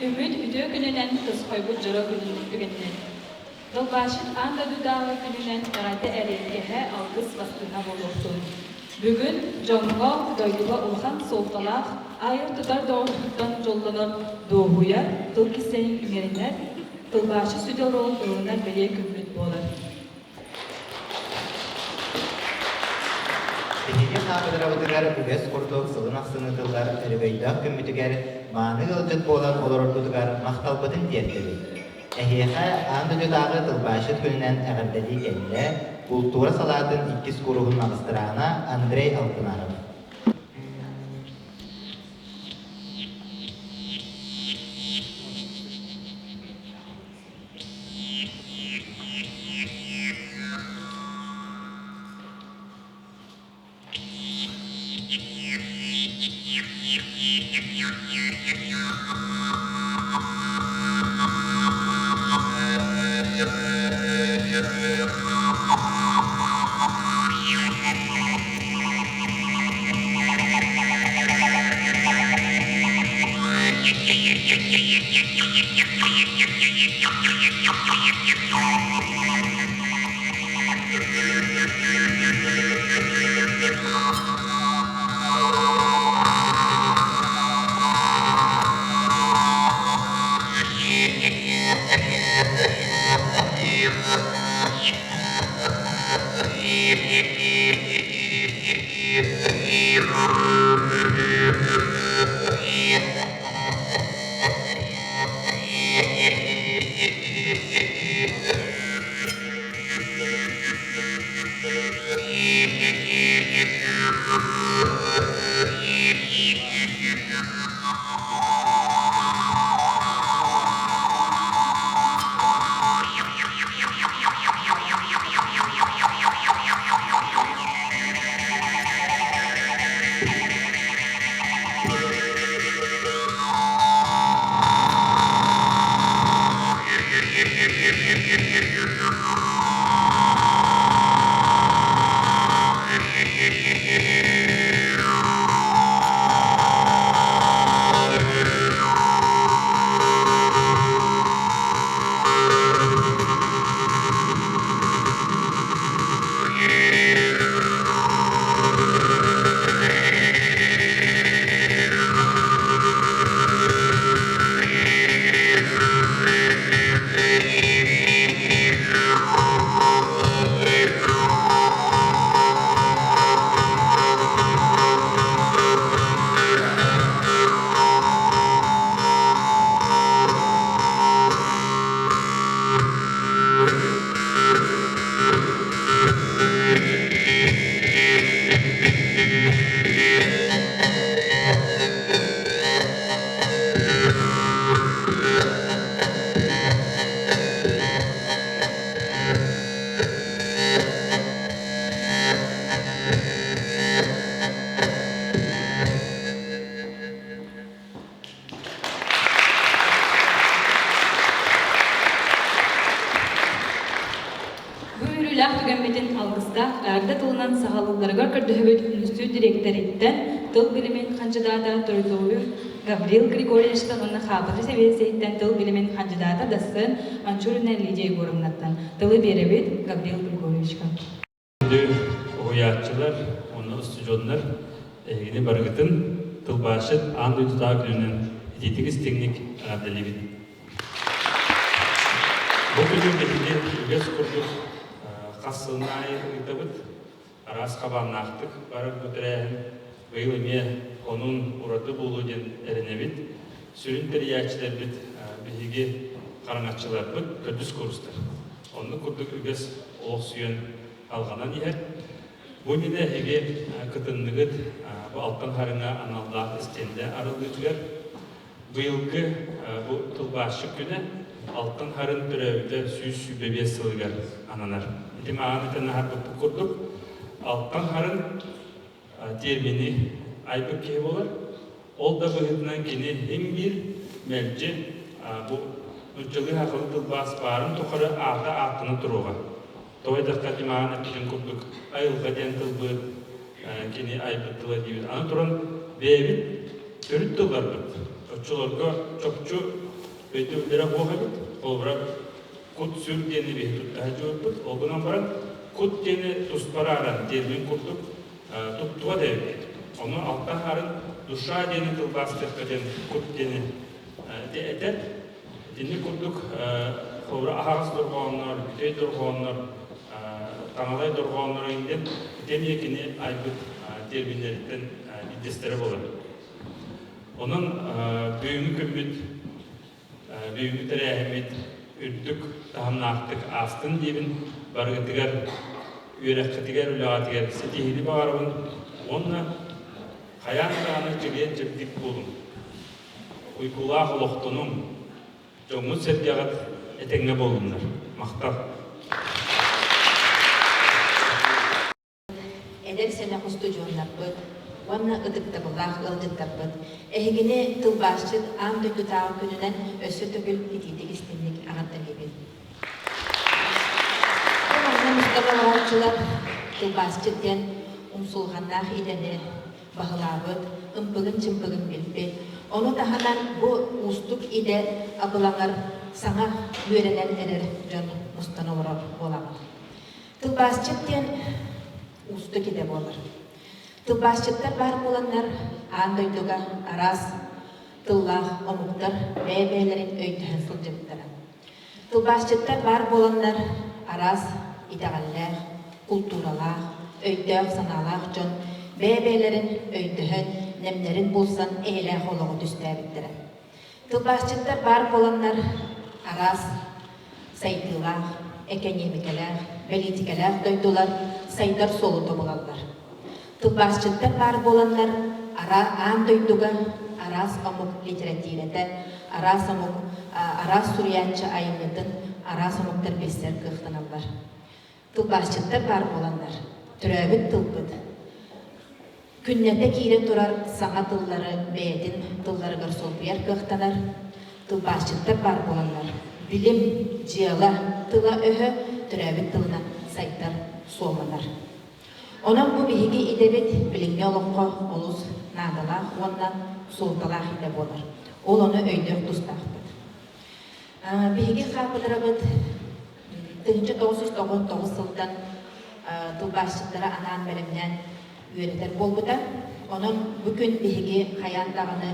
Үмүт үтүө күнүнэн тосхойбут дьоро күнүн түгэнинэн. Тылбаасчыт аан дойдутааҕы күнүнэн эҕэрдэ эриэккэһэ алгыс бастыҥа буолуохтун. Бүгүн дьоҥҥо, дойдуга улахан суолталаах айар-тутар доҕорбутуттан дьоллонор дуоһуйар тыл кистэлэҥин иҥэринэр тылбаасчыт сүдү оруолун ылынар бэлиэ күммүт буолар. Биһиги хаапыдырабытыгар үгэс курдук сылын ахсын ыытыллар өрөгөйдөөх күммүтүгэр мааны ыалдьыт буолан олороргутугар махталбытын тиэрдэбит. Эһиэхэ аан дойдутааҕы тылбаасчыт күнүнэн эҕэрдэлии кэллэ култуура салаатын иккис кууруһун маҕыстыраана Андрей Алтынаров. Бу үөрүүлээх түгэммитин алгыстаах эҕэрдэ тылынан саҕалыылларыгар көрдөһөбүт үнүстүүт дириэктэриттэн тыл билимин хандьыдаата Тордоев Гаврил Григорьевичтан уонна Хаапыдыр сэбиэдиссэйиттэн тыл билимин хандьыдаата дассыан Анчурина Лидия Егоровнаттан тылы биэрэбит Гаврил Григорьевичка. Күндү уһуйааччылар уонна устудьуоннар, эһигини барыгытын тылбаасчыт аан дойдутааҕы күнүнэн итиитик истиҥник эҕэрдэлиибит. Бу күнү биһиги үгэс курдук хас сылын аайы ыытабыт. Араас хабааннаахтык барар бу тэрээһин быйыл эмиэ онун ураты буолуо диэн эрэнэбит. Сүрүн тэрийээччилэрбит биһиги хараҥаччыларбыт төрдүс курстар. Оннук курдук үгэс олохсуйан алҕанан иһэр. Бу иннинэ эһиги кытынныгыт бу Алтан Харыҥа аналлаах истиэндэ арыллыытыгар быйылгы бу тылбаасчыт күнэ Алтан Харын төрөөбүтэ 125 сылыгар ананар. Ити мааҕын этэн аһарбыппыт курдук Алтан Харын термини айбыт киһи буолар. Ол да быһыытынан кини иһин биир мэлдьи бу нууччалыы сахалыы тылбаас баарын тухары аата ааттана туруоҕа. Тоҕо диэтэххэ, Димаан эппитин курдук айылҕа диэн тылбыт кини айбыт тыла диибит. Аны туран бэйэбит төрүт тылларбыт оччолорго чопчу өйдөбүллэрэ суох эбит. Холобура, кут-сүр диэни биһи тутта сылдьыбыппыт. Ол гынан баран, кут диэни туспа арааран, термин курдук туттубат эбиппит. Ону алта аһарын душа диэни тылбаастыахха диэн кут диэни этэр. Итинник курдук холобура аһаҕас дорҕооннор, бүтэй дорҕооннор, таҥалай дорҕооннор диэн ити эмиэ кини айбыт терминнэриттэн биирдэстэрэ буолар. Онон бүгүҥҥү күммүт, бүгүҥҥү тэрээһиммит үрдүк таһымнаахтык аастын диибин барыгытыгар үөрэххитигэр, үлэҕитигэр ситиһиини баҕарабын уонна хайаан даҕаны чэгиэн-чэбдик буолуҥ. Уйгулаах олохтонуҥ, дьоҥҥут-сэргэҕит этэҥҥэ буоллуннар. Махтал! Эдэр сэнэх устудьуоннарбыт уонна ытыктабыллаах ыалдьыттарбыт эһигини тылбаасчыт аан дойдутааҕы күнүнэн өссө төгүл итиитик-истиҥник эҕэрдэлиибин. Бу манна мустан олорооччулар тылбаасчыт диэн умсулҕаннаах идэни баһылаабыт, ымпыгын-чымпыгын билбит, ону таһынан бу уустук идэ абылаҥар саҥа үөрэнэн эрэр дьон мустан олорор буолаҕыт. Тылбаасчыт диэн уустук идэ буолар. Тылбаасчыттар баар буоланнар аан дойдуга араас тыллаах омуктар бэйэ-бэйэлэрин өйдөһөн сылдьыбыттара. Тылбаасчыттар баар буоланнар араас итэҕэллээх, култууралаах, өйдөөх-санаалаах дьон бэйэ-бэйэлэрин өйдөһөн, нэмнэрин булсан эйэлээх олоҕу түстээбиттэрэ. Тылбаасчыттар баар буоланнар араас сайдыылаах, экэниэмикэлээх, бэлиитикэлээх дойдулар сайдар суолу тобулаллар. Тылбаасчыттар баар буоланнар аан дойдуга араас омук литэрэтиирэтэ, араас омук, араас суруйааччы айымньытын араас омуктар билсэр кыахтаналлар. Тылбаасчыттар баар буоланнар төрөөбүт тылбыт Күннэтэ киирэ турар саҥа тыллары бэйэтин тылларыгар солбуйар кыахтанар, тылбаасчыттар баар буоланнар, билим, дьыала тыла-өһө төрөөбүт тылынан сайдар, суолланар. Онон бу биһиги идэбит билиҥҥи олоххо олус наадалаах уонна суолталаах идэ буолар. Ол ону өйдүөх тустаахпыт. Биһиги хаапыдырабыт 1999 сылтан тылбаасчыттары анаан бэлэмнээн үөрэтэр буолбута. Онон бу күн биһиги хайаан даҕаны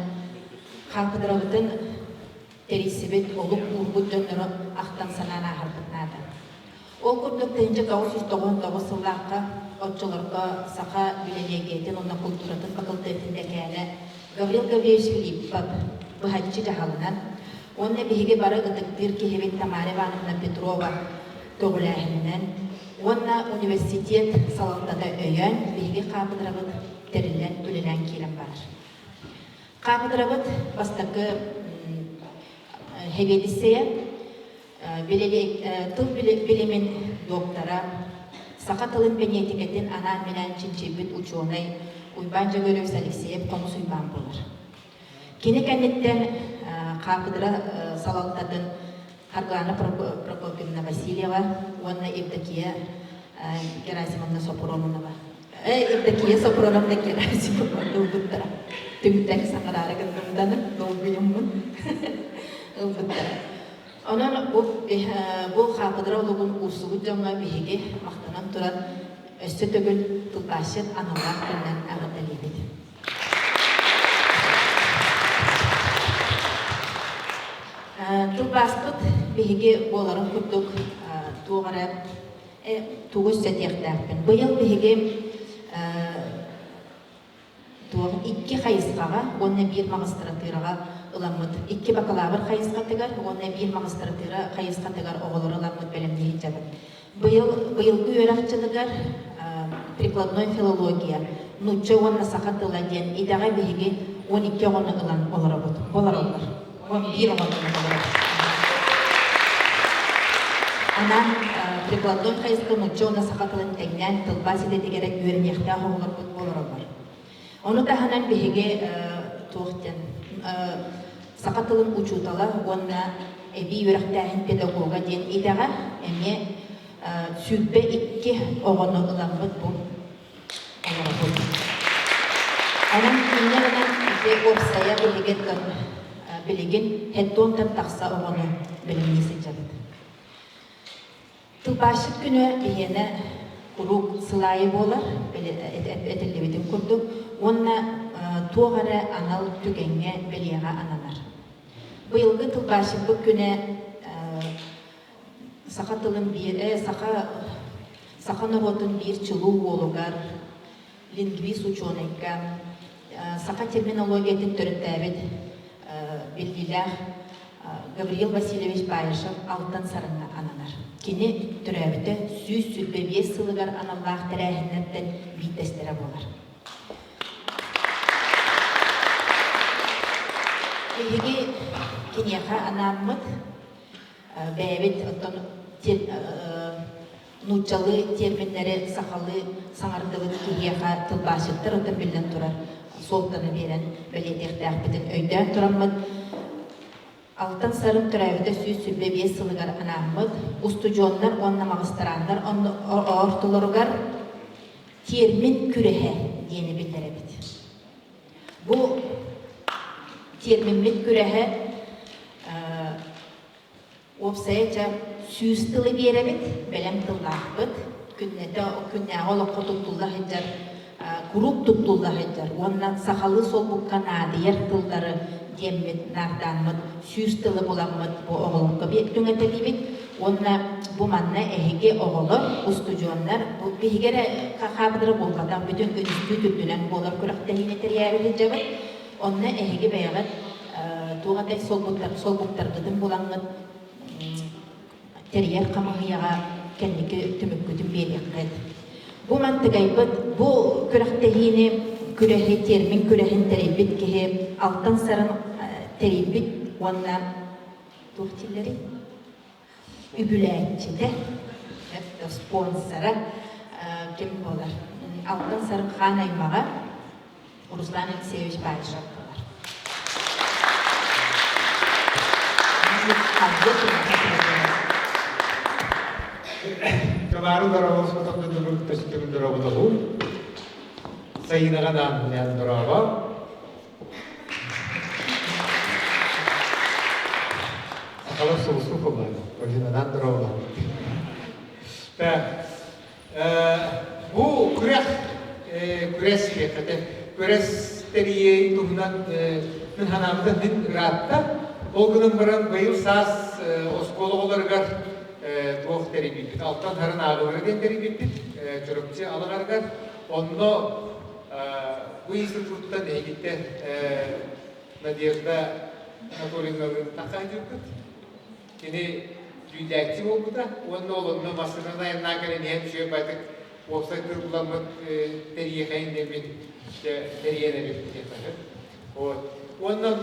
хаапыдырабытын тэрийсибит, олук уурбут дьоннору ахтан-санаан ааһарбыт наада. Ол курдук 1999 сыллаахха оччолорго саха билэлиэгийэтин уонна култууратын факультетын дэкээнэ Гаврил Гаврильевич Филиппов быһаччы дьаһалынан уонна биһиги бары ытыктыыр киһибит Тамара Ивановна Петрова көҕүлээһининэн уонна университет салалтата өйөөн биһиги хаапыдырабыт тэриллэн үлэлээн киирэн барар. Хаапыдырабыт бастакы сэбиэдиссэйэ тыл билимин доктора, саха тылын бэниэтикэтин анаан-минээн чинчийбит учуонай Уйбаан Дьөгүөрүбүс Алексеев-Хомус Уйбаан буолар. Кини кэнниттэн хаапыдыра салалтатын Харгылана Прокопьевна Васильева уонна Евдокия Герасимовна Сопронова Евдокия Сопроновна Герасимова ылбыттара. Түмүктэн саҥараары гыннымданы долгуйуммун ылбыттара. Онон бу, бу хаапыдыра олугун уурсубут дьоҥҥо биһиги махтанан туран өссө төгүл тылбаасчыт аналлаах күнүнэн эҕэрдэлиибит. Тылбааспыт биһиги буоларын курдук туох эрэ тугу өссө этиэхтээхпин. Быйыл биһиги туох икки хайысхаҕа уонна биир маҕыстыратыыраҕа ыламмыт икки бакалавр хайысхатыгар уонна биир маҕыстыратыыра хайысхатыгар оҕолору ыламмыт бэлэмнии сылдьабыт. Быйыл быйылгы үөрэх дьылыгар прикладной филология, нуучча уонна саха тыла диэн идэҕэ биһиги 12 оҕону ылан олоробут, олороллор. 11 оҕону ылан олоробут. Анаан прикладной хайысха нуучча уонна саха тылын тэҥнээн тылбаас идэтигэр үөрэниэхтээх оҕолорбут олороллор. Ону таһынан биһиги туох диэн саха тылын учуутала уонна эбии үөрэхтээһин педагога диэн идэҕэ эмиэ 22 оҕону ыламмыт бу олоробут. Онон инньэ гынан ити уопсайа биһиги. Билигин хеттуонтан тахса оҕону бэлэмнии сылдьабыт. Тылбаасчыт күнэ биһиэнэ куруук сылаайы буолар, этиллибитин курдук, уонна туох эрэ анал түгэҥҥэ бэлиэҕэ ананар. Быйылгы тылбаасчыппыт күнэ саха тылын биир, саха саха норуотун биир чулуу уолугар, лингвист учуонайга, саха терминологиятын төрүттээбит биллиилээх Гавриил Васильевич Баишев Алтан Сарыҥҥа ананар. Кини төрөөбүтэ 125 сылыгар аналлаах тэрээһиннэртэн биирдэстэрэ буолар. Биһиги киниэхэ анааммыт бэйэбит оттон нууччалыы терминнэри сахалыы саҥардыбыт киһиэхэ тылбаасчыттар оттон биллэн турар суолтаны биэрэн бэлиэтиэхтээхпитин өйдөөн тураммыт Алтан Сарын төрөөбүтэ 125 сылыгар анааммыт устудьуоннар уонна маҕыстырааннар ортолоругар термин күрэһэ диэни биллэрэбит. Бу термиммит күрэһэ Уопсайа дьэ 100 тылы биэрэбит, бэлэм тыллаахпыт. Күннэтэ күннээҕи олоххо туттулла сылдьар, куруук туттулла сылдьар уонна сахалыы солбукка наадыйар тыллары диэммит наардааммыт 100 тылы буламмыт бу оҕолорго түҥэтэлиибит уонна бу манна эһиги оҕолор, устудьуоннар бу биһиги эрэ хаапыдыра буолбатах бүтүн үнүстүүт үрдүнэн буолар күрэхтэһиини тэрийээри сылдьабыт. Онно эһиги бэйэҕит туох этэй солбуктаргытын булаҥҥыт тэрийэр хамыыһыйаҕа кэнники түмүккүтүн биэриэххит. Бу мантыгайбыт бу күрэхтэһиини күрэһи термин күрэһин тэрийбит киһи Алтан Сарын тэрийбит уонна туох дииллэрий? Үбүлээччитэ, спонсора ким буолар? Алтан Сарын хаан аймаҕа Руслан Алексеевич Баишев буолар. Кабаары дорообо сотондодугун төстүгүн дорооботоһуу. Сайынаҕа наан дорообо. Сахалар сулуску куллааны. Олинадан дорообо. Так, Бу күрэх күрэс диэххэ күрэс тэрийии туһунан мин санаабытым мин ыраатта. Ол гынан баран быйыл саас оскуола оҕолоругар туох тэрийбиппит, Алтан Сарын ааҕыылара диэн тэрийбиппит Чурапчы Алаҕарыгар. Онно бу институттан эһигиттэн Надежда Анатольевналыын тахсаһыппыт. Кини дьүүллээччи буолбута уонна ол онно массыынанан айаннаан кэлэн иһэн үчүгэй байтык уопсай тылламмыт тэрийиэхэйин диэммин тэрийэн эбиппит диэххэ Вот. Уонна онно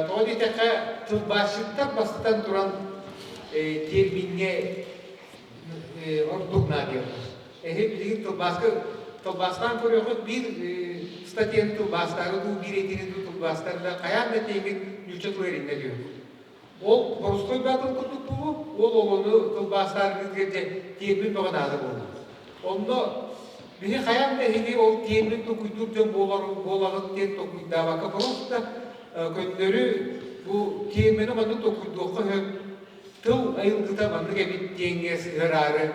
тоҕо диэтэххэ тылбаасчыттар бастатан туран термиҥҥэ ордук наадыйаллар. Эһи билигин тылбааска тылбаастаан көрүөххүт биир статьяны тылбаастаары дуу, биир этиини дуу тылбаастаары да хайаан да тиэҥҥит нуучча тыла эриннэ диэххит. Ол боростуой баатын курдук буолуо, ол оҕону тылбаастааргытыгар дьэ тиэрмин бөҕө наада буолуо. Онно биһи хайаан да эһиги ол тиэрмин толкуйдуур дьон буолар буолаҕыт диэн толкуйдаабакка просто көннөрү бу тиэрмини маннык толкуйдуохха сөп тыл айылгыта маннык эбит диэҥҥэ сыһыараары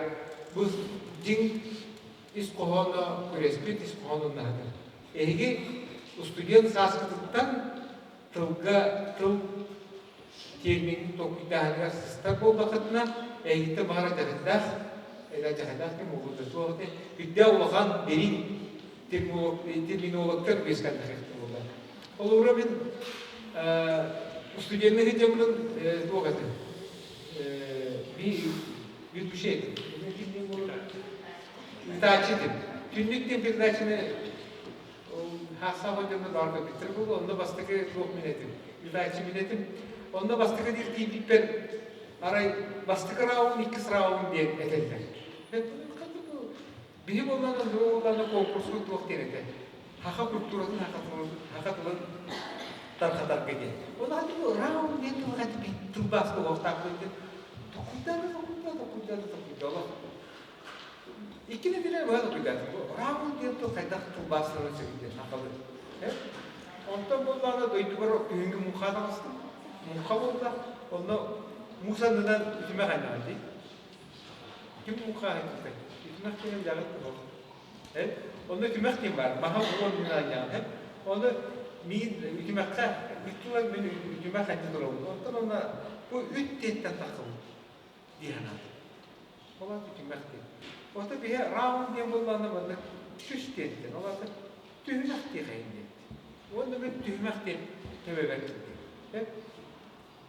бу дьиҥ ис хоһооно күрэспит ис хоһоонун наһатар. Эһиги студент сааскытыттан тылга тыл терминин толкуйдааһыныгар сыстар буолбаккытына, эһигиттэн баҕар дьаһайдаах, дьаһайдаах ким буолуо суох этэ. Үрдээх улахан дириҥ терминологтар үөскэннэхтэр буолла. Холобура мин студенный сылдьаммын туох этим ведущий этим. Ыытааччы этим. Түннүк диэн передачаны Хаасаах дьоно баар көрбүттэр буолуо. Онно бастакы туох мин этим. Ыытааччы мин этим. Онно бастакы диир тиийбиппэр арай бастакы раунд, иккис раунд диэн этэллэр. Биһи буоллаҕына, буоллаҕына конкурска туох диэн этэ. Хаха культуратын, хаха тылын тарҕатарга диэн. Ол аата бу раунд диэн тыл тылбаас буолуохтаах диэн. Токуйдааны, токуйдааны, токуйдааны, токуйдаалы. Икки нэдиэлэ быһа токуйдаатым. Раунд диэн тыл хайдах тылбаастанар сөбүй диэн сахалыы. Онтон буоллаҕына дойдубар күһүҥҥү муҥха таҕыстым. Муҥха буолла, онно муус аннынан үтүмэх анньаҕын дии. Ким муҥха аһыйбытай? Үтүмэх диэн билэҕит дуо? Э? Онно үтүмэх диэн баар, маһа уон мин анньаҕын. Э? Ону миин үтүмэххэ үт тылан мин үтүмэх анньа турабын. Оттон онно бу үт диэнтэн тахсабыт дии санаатым. Ол аата үтүмэх диэн. Ото биһи раунд диэн буоллаҕына маннык түс диэнтэн, ол аата түһүмэх диэхэйин диэн. Уонна мин түһүмэх диэн төбөбөр киирдим.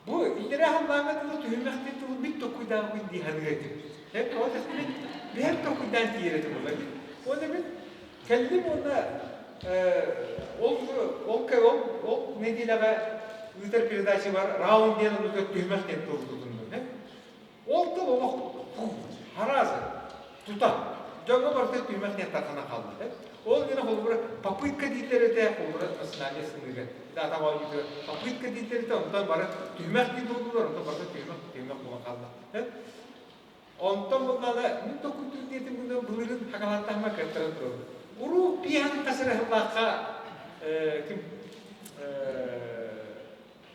Бу иллэрээ халлааҥҥа тылы түһүмэх диэн тылы мин толкуйдаабыппын дии саныыр этим. Тоҕо мин бэйэм толкуйдаан тиийэр этим буолла. Уонна мин кэллим уонна ол ол ол ол нэдиэлэҕэ ыытар передачабар раунд диэн оннугар түһүмэх диэн тылы тутуннум. Ол тыл олох араас тута дьоҥҥо барыта түһүмэх диэн тарханан хаалла. Ол гына холобура попытка дииллэр этэ, холобура национальнай сыныыга дата оонньуутугар попытка дииллэр этэ, онтон бары түһүмэх диир буоллулар, онтон барыта түһүмэх түһүмэх буолан хаалла. Онтон буллаҕына мин токуйдуур диэтим гына былырыын хакалааттаһыма кыаттаран турабын. Уруу пиэһэн хас эрэ сыллаахха ким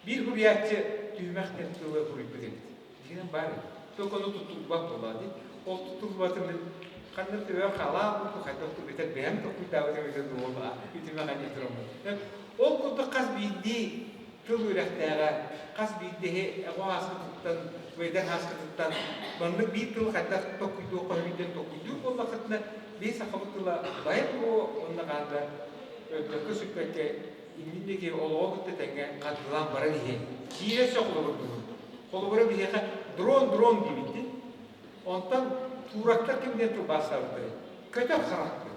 Биир суруйааччы түһүмэх диэн тылы суруйбут эбит. Дьиҥинэн баар эбит. Только ону туттуллубат буоллаҕа дии. Ол туттуллубатын мин ханна төбө халаан курдук хайдах бэтэр бэйэм толкуйдаабытым эбитэ дуу буоллаҕа үтүмэх анньа тураммын. Ол курдук хас биирдии тыл үөрэхтээҕэ, хас биирдиһи эҕо ааскытыттан, бэйдэр ааскытыттан маннык биир тылы хайдах толкуйдуохха сөбүй диэн толкуйдуур буоллаххытына, биир сахабыт тыла байа туруо уонна хаанда өлбөккө сүппэккэ иннин диэки олоҕу кытта тэҥҥэ хардыылаан баран иһиэ. Киирэ өссө холобур буолуо. Холобура биһиэхэ дрон дрон диэбиттин. Онтон туурактар ким диэн тылбаастаабыттарый? Көтөр харахтыы.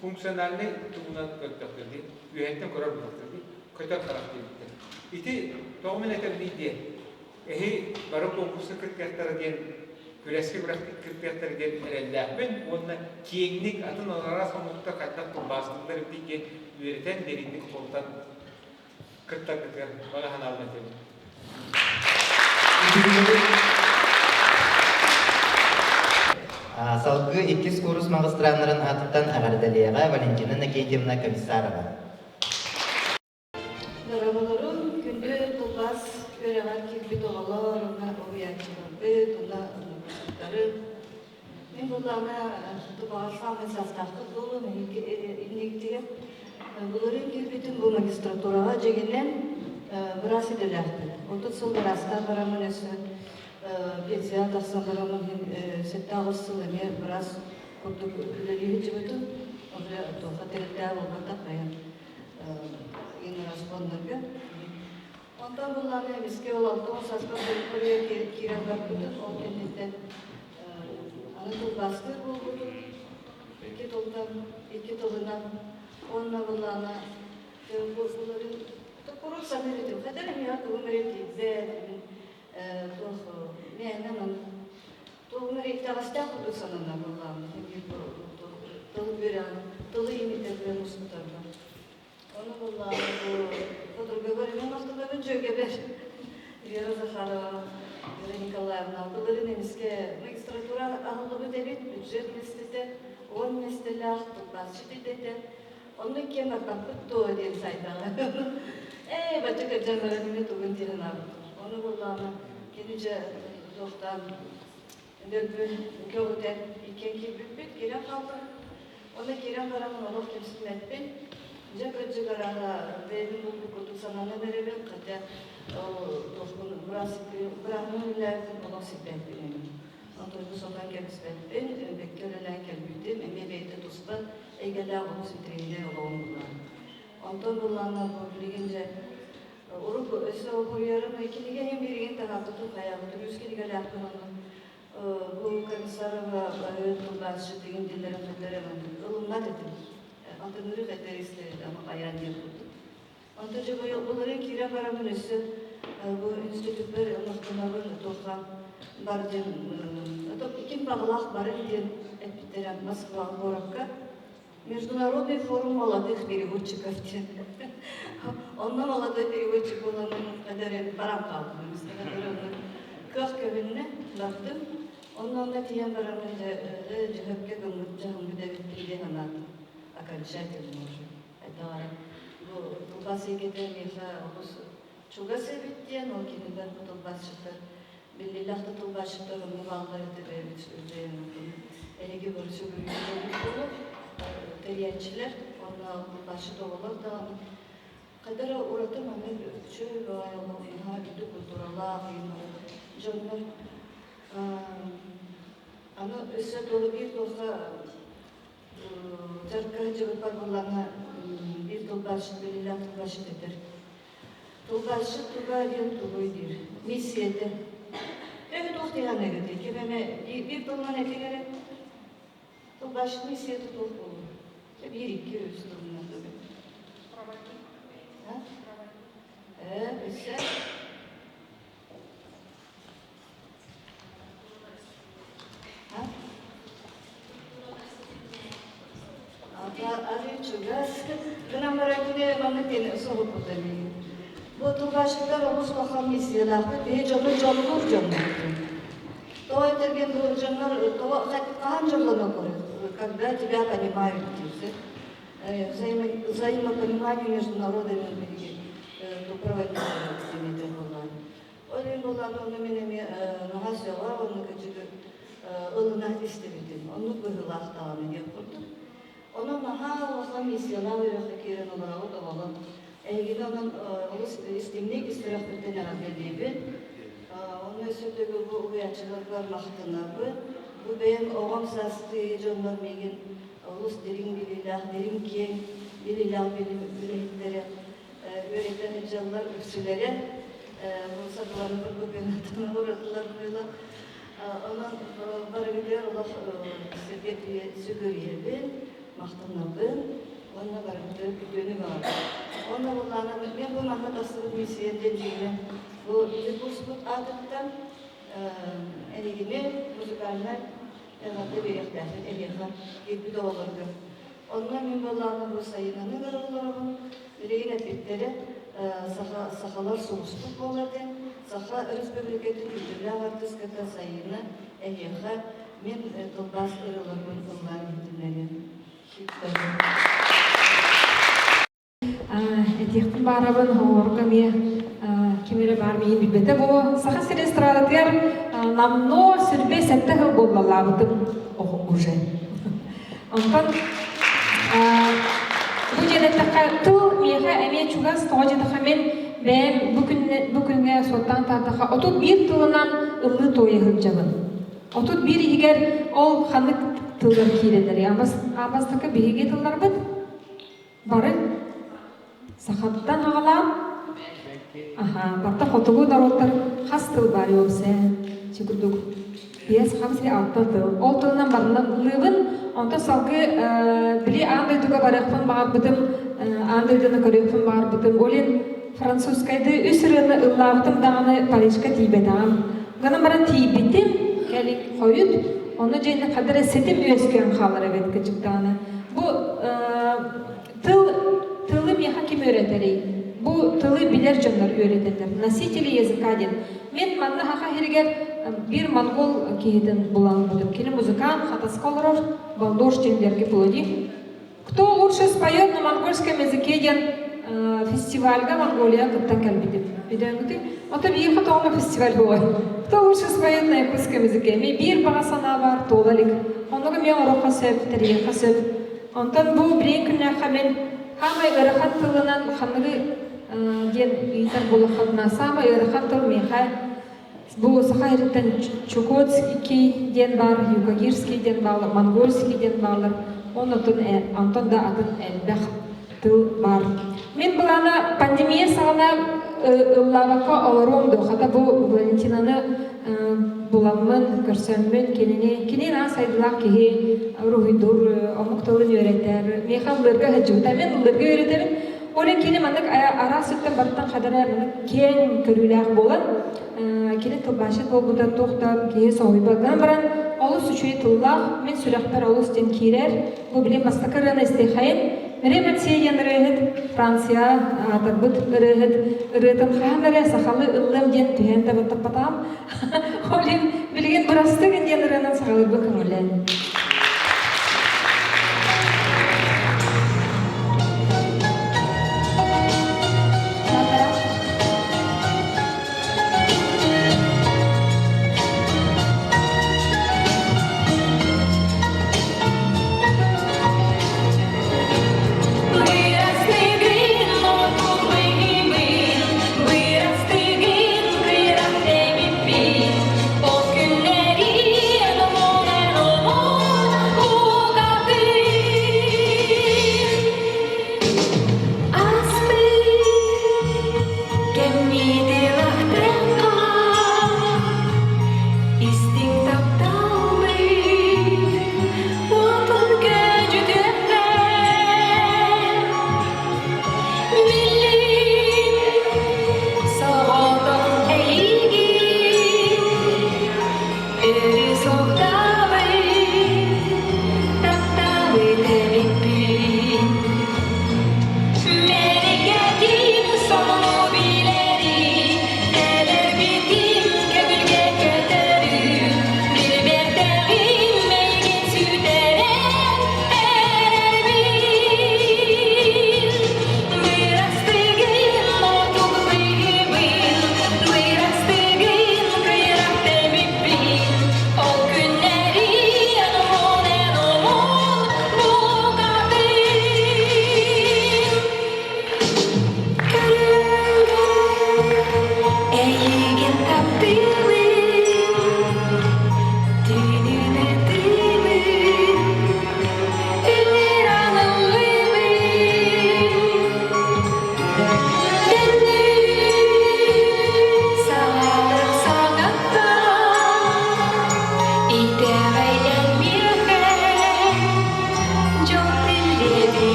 Функциональнай туһунан көрдөхтөр дии. Үөһэттэн көрөр буоллахтар дии. Көтөр харах диэбиттэр. Ити тоҕо мин этэбиний диэн. Эһи бары конкурска кыттыахтара диэн күрэскэ кыттыахтара диэн эрэллээхпин уонна киэҥник атын араас омуктар хайдах тылбаастыыллар эбитий диэн үөрэтэн дириҥник холутан кыттаргытыгар баҕа санаабын этэбин. Салгыы иккис куурус магистраннарын аатыттан эҕэрдэлиэҕэ Валентина Накентьевна Комиссарова. Дорооболорун, күндү тылбаас үөрэҕэр киирбит оҕолор уонна уһуйааччыларбыт уонна ынырбыттарым. Мин былаана тубаҕар саамай саастаахтык буолуом инниктигэ. Былырыын киирбитим бу магистратураҕа дьиҥинэн быраас идэлээхпин. 30 сыл быраастаан бараммын өссө пенсияҕа тахсан бараммын 7-8 сыл эмиэ быраас курдук үлэлии сылдьыбытым. Уже туохха тэрилтээх буолбатах айан Инрасхоннарга. Онтон буллаҕына эмискэ ол 60 сааспар Корея киирэн барбытым. Ол кэнниттэн аны тылбаастыыр буолбутум. Икки тылтан, икки тылынан. Уонна буллаҕына буларын куруук саныыр этим. Хотя миэхэ тугум эрэ тиийбэт, туох мээнэ тугум эрэ итэҕэстээх курдук санана буллаҕым. Тыл үөрэҕин, тылы имитэрбэр устутарбар. Ону буллаҕына бу подругабар эмиэ махтанабын дьүөгэбэр Вера Захарова, Вера Николаевна былырыын эмискэ магистратура аһыллыбыт эбит, бюджет миэстэтэ, 10 миэстэлээх тылбаасчыт идэтэ. Онно иккиэн барбаппыт дуо диэн сайдаҕа. Ээ, бачча кырдьан баран эмиэ тугун дии санаабыппыт. Ону буллаҕына кини дьэ туохтаан Өлөрбү көҕүтэн иккиэн киирбиппит, киирэн хаалбыт. Онно киирэн баран олох кэмсиммэппин. Дьэ кырдьык арааһа бэйэбин булбут курдук сананан эрэбин, хотя туохпун бырааһынан үлэлээбитим олох сиппэппин эми. Онтон сотон кэбиспэппин, бэккэ үлэлээн кэлбитим, эмиэ бэйэтэ туспа эйгэлээх олус үтүрүйдэй олоҕум булан. Онтон буллаҕына бу билигин дьэ Урут өссө уһуйарым кинигэ иһин бииригин таһаарбытым хайаабытым үс кинигэлээхпин ону бу Комиссарова баһыыр тылбаасчыт деген диллэрин хайдары ылыммат этим. Алтыныры хайдары истэрит ама хайаан диэн курдук. Онто дьэ былырыын киирэн бараммын өссө бу институппар махтанабын туохха бар диэн ким баҕалаах барын диэн эппиттэрэ Москва куоракка Международный форум молодых переводчиков диэн. Онно молодой переводчик буоламмын кадары баран хаалбытым. Кыах көһүннэ, бардым. Онно онно тиийэн бараммын дьэ дьөһөккө гыммыт дьаһаммыт эбит диэн санаатым. Окончательно уже. Хайдах эрэ бу тылбаас эйгэтэ миэхэ олус чугас эбит диэн, ол кинилэр бу тылбаасчыттар биллиилээх да тылбаасчыттар онно бааллар этэ бэйэбит эһиги бары сүгүрүйүү буолуо тэрийээччилэр уонна тылбаасчыт оҕолор даҕаны хайда эрэ ураты маннык үчүгэй баҕайы наһаа үрдүк культуралаах дьоннор аны өссө туох биир туохха дьарыкка сылдьыбыппар буоллаҕына биир тылбаасчыт биллиилээх тылбаасчыт этэр Тылбаасчыт туга диэн тугуй диир. Миссийэтэ. Төһө туох дии саныыгытый? Ким эмэ биир тылынан этиҥ эрэ. Тылбаасчыт миссийэтэ туох буолуой? Биир, икки, үс тылынан. Э, өссө? Арыы чугас гынан баран кини маннык диэн соһуппута миигин. Бу тылбаасчыттар олус улахан миссиялаахпыт, биһи дьону дьоллуур дьоннорбут. Тоҕо этэргин бу дьоннор тоҕо хаһан дьоллоноллор, когда тебя понимают диир. Взаимопонимание между народами биһиги проводить диэн буоллаҕа. Ол иһин буоллаҕына онно мин эмиэ наһаа сөҕө уонна кырдьык ылына истибитим. Оннук быһыылаах даҕаны диэх курдук. Онон наһаа улахан миссиялаах үөрэххэ киирэн олоробут оҕолор. Эһигини онон олус истиҥник ис сүрэхпиттэн эҕэрдэлиибин. Онно өссө төгүл бу уһуйааччыларбар махтанабын. Бу бэйэм оҕом саастыы дьоннор миигин олус дириҥ билиилээх, дириҥ киэҥ билиилээх үлэһиттэрэ үөрэтэн сылдьаллар үксүлэрэ бу сатыланыбыт бу күн уратылар быыла онон барыгытыгар олох сиргэ сүгүрүйэбин махтанабын уонна барыбытыгар үтүөнү баҕарабын уонна буллаана мен бу манна тахсыбыт миссиям диэн дьиҥинэн бу курспут аатыттан эһигини музыкальнай эҕэрдэ биэриэхтээхпин эһиэхэ киирбит оҕолорго Онно мин буоллаҕына бу сайынаны көрө олоробун. Билигин эппиттэрэ саха, сахалар сулуспут буолар диэн. Саха Өрөспүүбүлүкэтин үтүөлээх артыыската Сайыына эһиэхэ мин тылбаас ырыаларбын ыллаан иһитиннэриэм. Этиэхпин баарабын, оҕолорго эмиэ ким эрэ баар миигин билбэтэ буолуо. Саха сирин эстрадатыгар намно сүрбэ сэттэ сыл буоллалаабытым уже. Онтон бу диэн эттэххэ, тыл миэхэ эмиэ чугас, тоҕо диэтэххэ мин бэйэм бу күннэ бу күҥҥэ суоттаан тааттахха 31 тылынан ыллыы туойа сылдьабын. 31 иһигэр ол ханнык тыллар киирэллэрий? Аан бастакы биһиги тылларбыт Бары сахаттан аҕалаан, аха, барта хотугу норуоттар хас тыл баар уопсайа ити курдук биэс хам сири алта тыл. Ол тылынан барынан ыллыыбын, онтон салгыы били аан дойдуга барыахпын баҕарбытым, аан дойдуну көрүөхпүн баҕарбытым. Ол иһин французскайды үс ырыаны ыллаабытым даҕаны Парижка тиийбэтэҕим. Гынан баран тиийбитим, кэлин хойут, ону дьиэни хадара ситим үөскээн хаалар эбит кырдьык даҕаны. Бу тыл тылы миэхэ ким үөрэтэрий? Бу тылы билэр дьоннор үөрэтэллэр. Носители языка диэн. Мин манна саха сиригэр биир монгол киһитин булан ылбытым. Кини музыкант, хатаска олорор, Балдош диэн Плоди. Кто лучше споет на монгольском языке диэн фестивальга Монголия кыттан кэлбитим. Өйдөөҥҥүтүй? Ото биир тоҕо фестиваль буолар. Кто лучше споет на якутском языке? Ми биир баҕа санаа баар туола илик. Оннуга мен оруохха сөп, тэрийиэххэ сөп. Онтон бу билигин күннээххэ мин хаамай ыарахан тылынан ханныгы диэн ыйытар буоллаххытына, саамай ыарахан тыл миэхэ бу саха сириттэн Чукотский диэн баар, Юкагирский диэн баалар, Монгольский диэн баалар, оннотун онтон да атын элбэх тыл баар. Мин былаана пандемия саҕана ыллаабакка олоруом дуо, хата бу Валентинаны буламмын, көрсөммүн, кинини, кини наһаа сайдыылаах киһи, уруһуйдуур, омук тылын үөрэтэр, миэхэ ыллыырга сылдьыбыта, мин ыллыырга үөрэтэбин. Ол иһин кини маннык араас өттүн барыттан хадара маннык киэҥ көрүүлээх буолан, кини тылбаасчыт буолбута туох да киһи соһуйбат гынан баран, олус үчүгэй тыллаах, мин сүрэхпэр олус диэн киирэр. Бу билим бастакы ырыаны истиэхэйин. Мирей Матсей диэн ырыаһыт, Франция аатырбыт ырыаһыт ырыатын хаһан эрэ сахалыы ыллыам диэн түһээн да баттаппатаҕым. Ол иһин билигин бырастыы диэн ырыанан саҕалыырга көҥүллээн.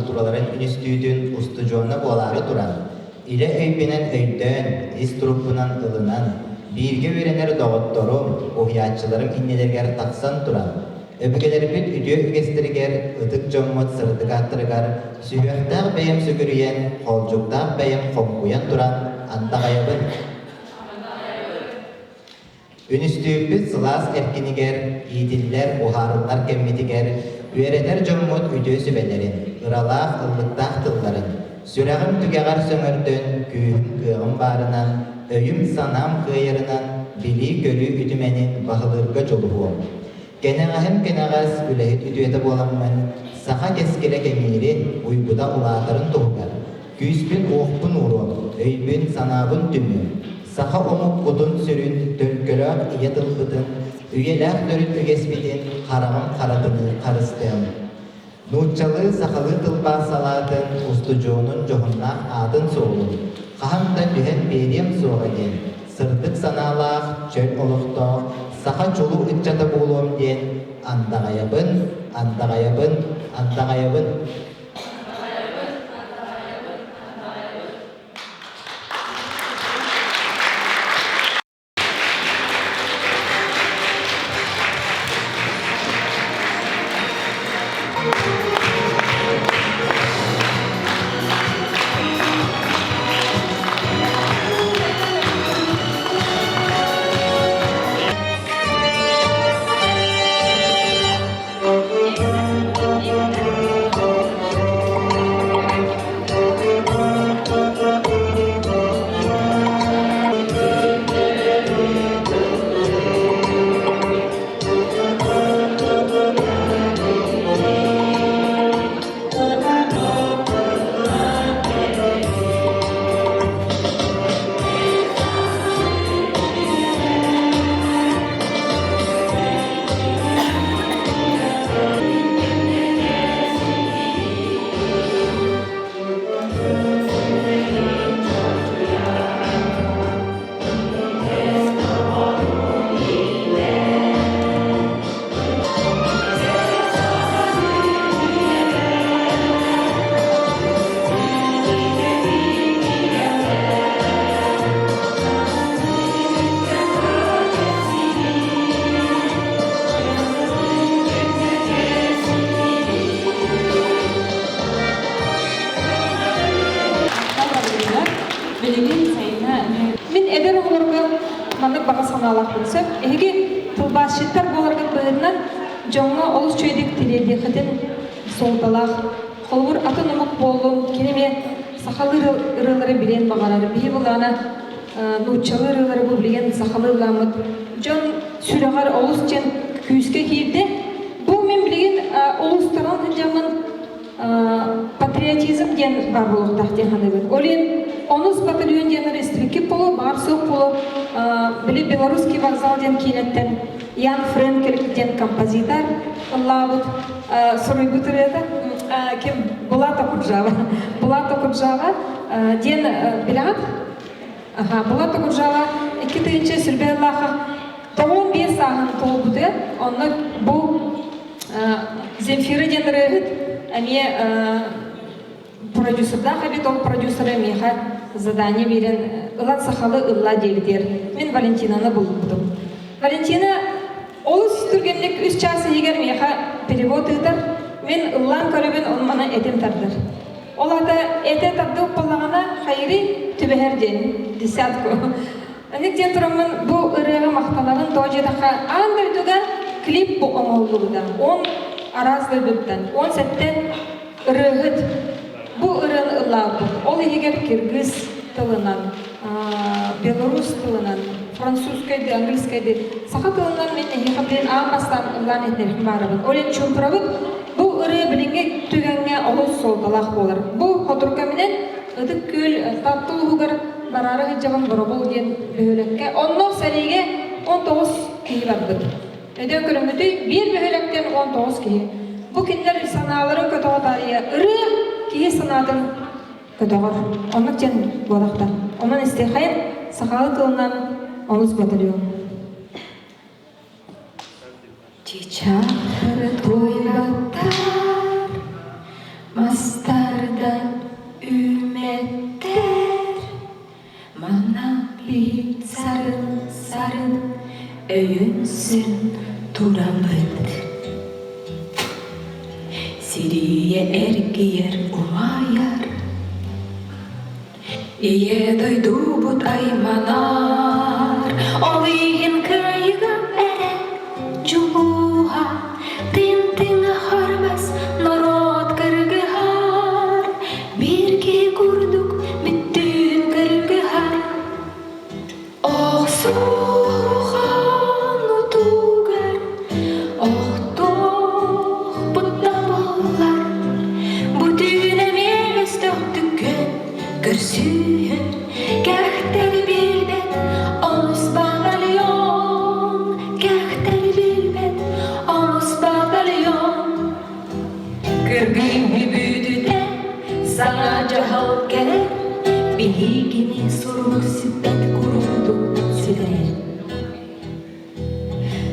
култуураларын үнүстүүтүн устудьуона буолаары туран, илэ өйбүнэн өйдөөн, ис турукпунан ылынан, бииргэ үөрэнэр доҕотторум, уһуйааччыларым иннилэригэр тахсан туран, өбүгэлэрбит үтүө үгэстэригэр, ытык дьоммут сырдык ааттарыгар сүһүөхтээх бэйэм сүгүрүйэн, хоолдьуктаах бэйэм хоҥкуйан туран андаҕайабын. Үнүстүүппүт сылаас эркинигэр, иитиллэр, уһаарыллар кэммитигэр үөрэтэр дьоммут үтүө сүбэлэрин, ыралаах, ыллыктаах тылларын, сүрэҕим түгэҕэр сөҥөрдөн, күүһүм-кыаҕым баарынан, өйүм-санаам кыайарынан билии-көрүү үтүмэнин баһылыырга дьулуһуом. Кэнэҕэһим кэнэҕэс үлэһит үтүөтэ буоламмын, саха кэскилэ кэҥиирин, уйгута улаатарын туһугар Күүспүн-уохпун ууруом, өйбүн-санаабын түмүөм, саха омук кутун-сүрүн, төлкөлөөх ийэ тылбытын, үйэлээх төрүт үгэспитин хараҕым харатыныы харыстыам. Нууччалыы, сахалыы тылбаас салаатын устудьуонун дьоһуннаах аатын-суолун хаһан да түһэн биэриэм суоҕа диэн сырдык санаалаах, чөл олохтоох саха чулуу ыччата буолуом диэн андаҕайабын, андаҕайабын, андаҕайабын. Билигин сайына мин эдэр оҕолорго маннык баҕа санаалаахпын сөп. Эһиги тылбаасчыттар буоларгыт быһыытынан дьоҥҥо олус үчүгэйдик тириэрдиэххитин суолталаах. Холобур, атын омук буоллун, кини эмиэ сахалыы ырыалары билиэн баҕарар. Биһи былаана нууччалыы ырыалары бу билигин сахалыы ылламмыт дьон сүрэҕэр олус диэн күүскэ киирдэ. Бу мин билигин улуустарынан сылдьаммын патриотизм диэн баар буолуохтаах диэн саныыбын. Ол иһин онус батальон диэн республика полу, баар суох полу, били Белорусский вокзал диэн киинэттэн Ян Френкель диэн композитор ыллаабыт суруйбут ырыата ким Булат Окуджава Булат Окуджава диэн билэҕит Аха, Булат Окуджава 2000 сыллаахха 95 сааһын туолбута. Онно бу Земфира диэн ырыаһыт эмиэ продюсердаах эбит, ол продюсера миэхэ задание биэрэн ылан сахалы ылла диэбитигэр мин Валентинаны булбутум. Валентина олус түргэнник үс чаас иһигэр миэхэ перевод ыытар, мин ыллаан көрөбүн, он маны этим тардар. Ол аата этэ тардыы буоллаҕына хайырый түбэһэр диэн десятку. Анык диэн тураммын бу ырыаҕа махтанабын тоҕо диэтэххэ аан дойдуга клип бу оҥоһуллубута. Он араас дойдуттан, 17 ырыаһыт бу ырыаны ыллаабыт. Ол иһигэр киргиз тылынан, белорус тылынан, французскай да, английскай да, саха тылынан мин эһиэхэ билин аан бастаан ыллаан иһитинэбин баарабын. Ол иһин чуумпурабыт бу ырыа билиҥҥи түгэҥҥэ олус суолталаах буолар. Бу хотур кэминэн Ытык Күөл Таатта улууһугар бараары сылдьабын Боробул диэн бөһүөлэккэ. Онно сэриигэ 19 киһи барбыт. Өйдөөн көрүҥҥүтүй, биир бөһүөлэктэн 19 киһи. Бу кинилэр санааларын көтөҕө таарыйа ырыа киһи санаатын көтөҕөр. Оннук диэн буолахтар. Онон истиэхэйин сахалыы тылынан онус батальон. Чычахтары туойбаттар, мастар. Манна биһик сарын сарын өйөнсөн тураммыт. Сирийэ эргийэр умайар, Ийэ дойдубут айманар, Ол иһин кыайыга эрэ дьулуһа, Тын-тыҥа харбас норуот кыргыһар, Биир киһи курдук бүттүүн кыргыһар. Охсуһан утугар охтуохпут да буоллар, Бу түүн эмиэ өстөөхтүк күн көрсүһэн, Кэхтэри билбэт олус батальон, Кэхтэри билбэт олус батальон. Кыргыһыы бүтүтэ саҥа дьаһал кэлэн, Биһигини сурук сүппэт курдук сүтэрэр.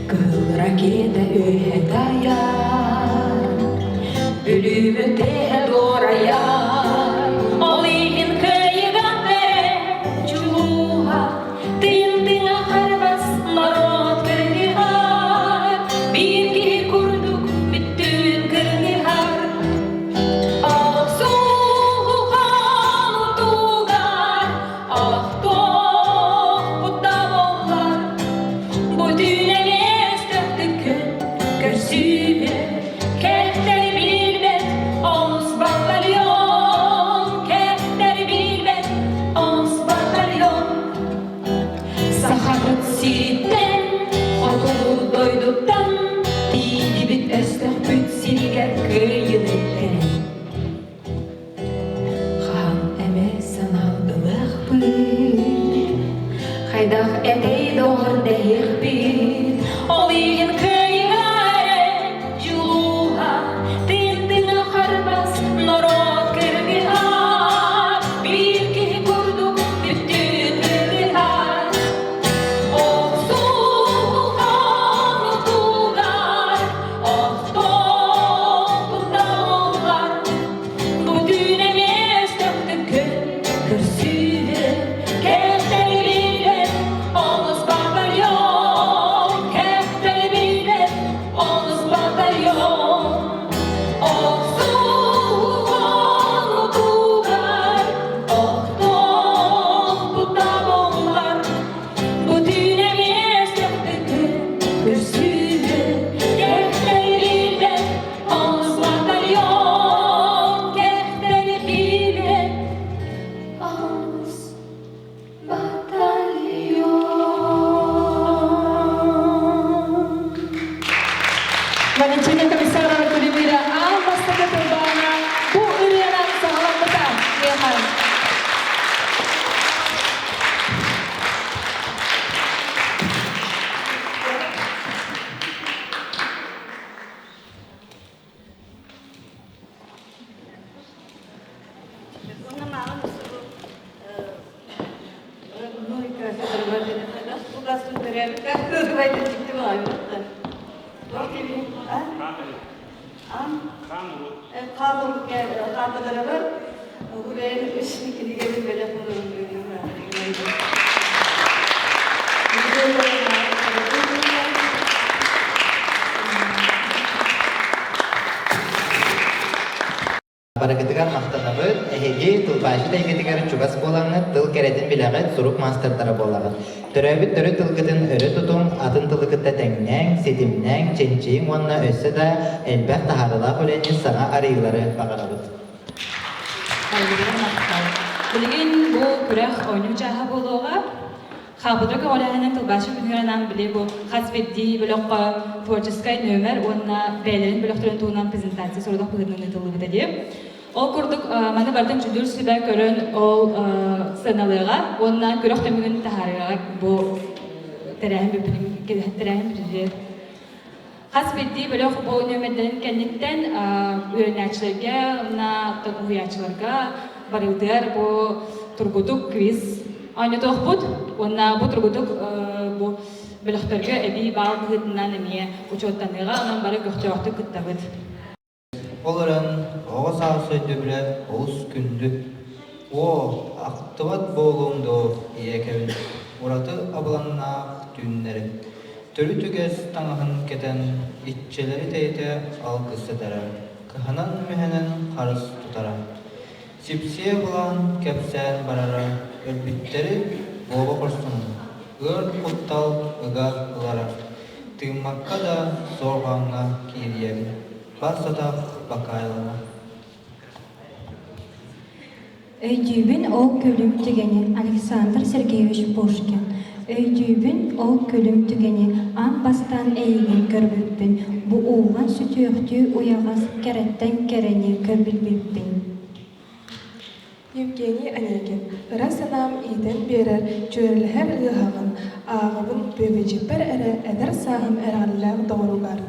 Кыһыл ракета үөһэ тайар, Бүлүүбүт тэһэ дуорайар. Ол иһин кыайыга эрэ дьулуһа, Тыын-тыҥа харбас норуот кыргыһар, Биир киһи курдук бүттүүн кыргыһар. Охсуһуһан утугар, Охтуохпут да буоллар, Бу түүн эмиэ өстөөхтүк күн көрсүһэ, Кэхтэри билбэт олус батальон, Кэхтэри билбэт олус батальон. Сахабыт сириттэн, хотугу дойдуттан тиийдибит өстөөхпүт сиригэр кыайыыны кэлэн. Хаһан эмэ санаан ылыахпыт, хайдах этэй доҕор дэһиэхпит, ол иһин кыайыыга эрэ дьулуһа, тыын-тыына харбас норуот кыргыһар, биир киһи курдук бүттүүн кыргыһар. Охсуһан утугар, охтоохпут да буоллар, бу түүн эмиэ өстөөхтүк күн көрсүһэ, кэхтэри билбэт олус батальон, кэхтэри билбэт олус батальон. Охсуһан утугар, охтоохпут да буоллар, бу түүн эмиэ өстөөхтүк күн көрсүһэ, кэхтэри билбэт олус батальон, кэхтэри билбэт олус батальон. Валентина Комиссарова Күлүмүрэ аан бастакы тылбааһына бу ырыанан саҕаламмыта диэхэ. Барыгытыгар махтанабыт, эһиги тылбаасчыт эйгэтигэр чугас буолаҥҥыт, тыл кэрэтин билэҕит, сурук маастардара буолаҕыт. Төрөөбүт төрүт тылгытын өрө тутуҥ, атын тылы кытта тэҥнээҥ, ситимнээҥ, чинчийиҥ уонна өссө да элбэх таһаарыылаах үлэни, саҥа арыйыылары баҕарабыт. Билигин бу күрэх оонньуу чааһа буолуоҕа. Хаапыдра көҕүлээһинин тылбаасчыт күнүгэр анаан били бу хас биирдии бөлөххө творческай нүөмэр уонна бэйэлэрин бөлөхтөрүн туһунан презентация сорудах быһыытынан ыытыллыбыта дии. Ол курдук маны барытын дьүүллүүр сүбэ көрөн ол сыаналыаҕа уонна күрэх түмүгүн таһаарыаҕа бу тэрээһин бүппүтүн тэрээһин бүтүтүөр. Хас биирдии бөлөх бу нүөмэрдэрин кэнниттэн үөрэнээччилэргэ уонна уһуйааччыларга барыбытыгар бу тургутук квиз оонньотуохпут уонна бу тургутук бу бөлөхтөргө эбии баал быһыытынан эмиэ учуоттаныаҕа, онон бары көхтөөхтүк кыттабыт. Ол эрэн оҕо саас өйдөбүлэ олус күндү. Оо, ахтыбат буолуом дуо ийэкэбин, ураты абылаҥнаах түүннэри, төрүт үгэс таҥаһын кэтэн, иччилэри тэйитэ алгыс этэрэ, кыһанан-мүһэнэн харыс тутара. Сипсиэ былаан кэпсээн барара, өлбүттэри буола хорсунун, ыар куттал ыга ылара, тыыммакка да суорҕаҥҥа киириэбин, бас атах бакаайлана. Өйдүүбүн ол күлүм түгэни Александр Сергеевич Пушкин Өйдүүбүн ол күлүм түгэни аан бастаан эйигин көрбүппүн бу ууллан сүтүөхтүү уйаҕас кэрэттэн кэрэни көрбүппүн Евгений Онегин ыра санаам иитэн биэрэр дьүөрэлэһэр ыаһаҕын ааҕабын бүөбэйдьиппэр эрэ эдэр сааһым эрэҕэллээх доҕоругар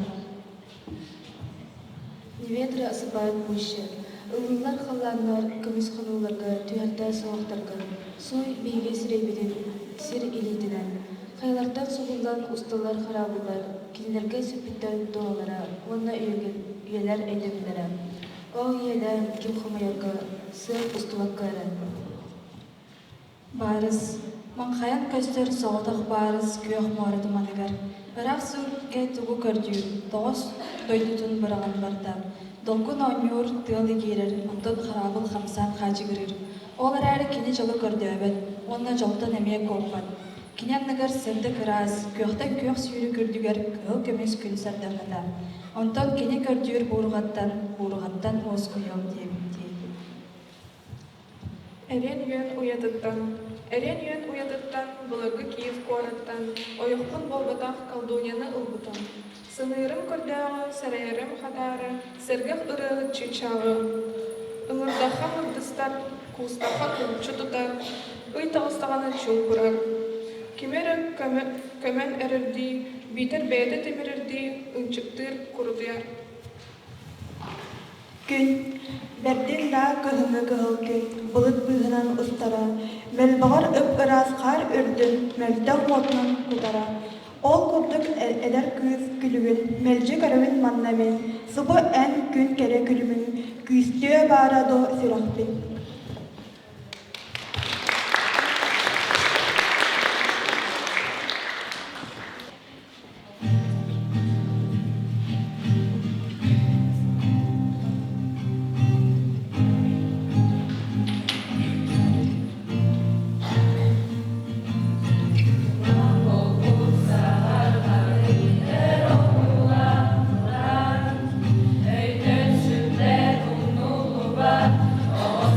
Не ветры осыпают пуще, ыллыыллар халлааннар көмүс хонууларга түһэртээ суһуохтаргын, сууй биһиги сирэйбитин сир илиитинэн. Хайалартан субуллан усталлар хараабыллар, кинилэргэ сүппүттэр дууһалара уонна үйэлэр өйдөбүллэрэ. Ол иэдээн ким хомойорго, сыал устубакка эрэ. Баарыс, маҥхайан көстөр соҕотох баарыс күөх муора туманыгар, ыраах сүүрүккэ тугу көрдүүр, тоҕус дойдутун быраҕан барда. Долгун оонньуур, тыал игиирэр, онтон хараабыл хамсаан хаачыгырыыр. Ол эрээри кини дьолу көрдөөбөт уонна дьолтон эмиэ куоппат. Кини анныгар сырдык ыраас, күөхтэн күөх сүүрүк үрдүгэр кыһыл көмүс күн сардаҥата. Онтон кини көрдүүр буурҕаттан, буурҕаттан уоскуйуом диэбиттии. Эриэн үөн уйатыттан Эриэн үөн уйатыттан, былыргы Киев куораттан ойохпун буолбатах колдуньяны ылбытым. Сыныырым көрдөөҕү, сэрэйэрим хатаары, сэргэх ырыаһыт чыычааҕы. Ыҥырдахха мырдыстар, куустахха кумчу тутар, ый таҕыстаҕына чуҥкурар. Кими эрэ көмөн эрэрдии, биитэр бэйэтэ тимирэрдии ынчыктыыр, курутуйар. Күн, бэрдин даа кыһыҥҥы кыһыл күн, былыт быыһынан устара, мөлбөҕөр ып-ыраас хаар үрдүн мөлтөх уотунан кутара. Ол курдук эдэр кыыс күлүгүн мэлдьи көрөбүн манна мин, субу эн күн кэрэ күлүмүн күүстүө баара дуо сүрэхпин. Өйтөн сүппэт умнуллубат, оҕо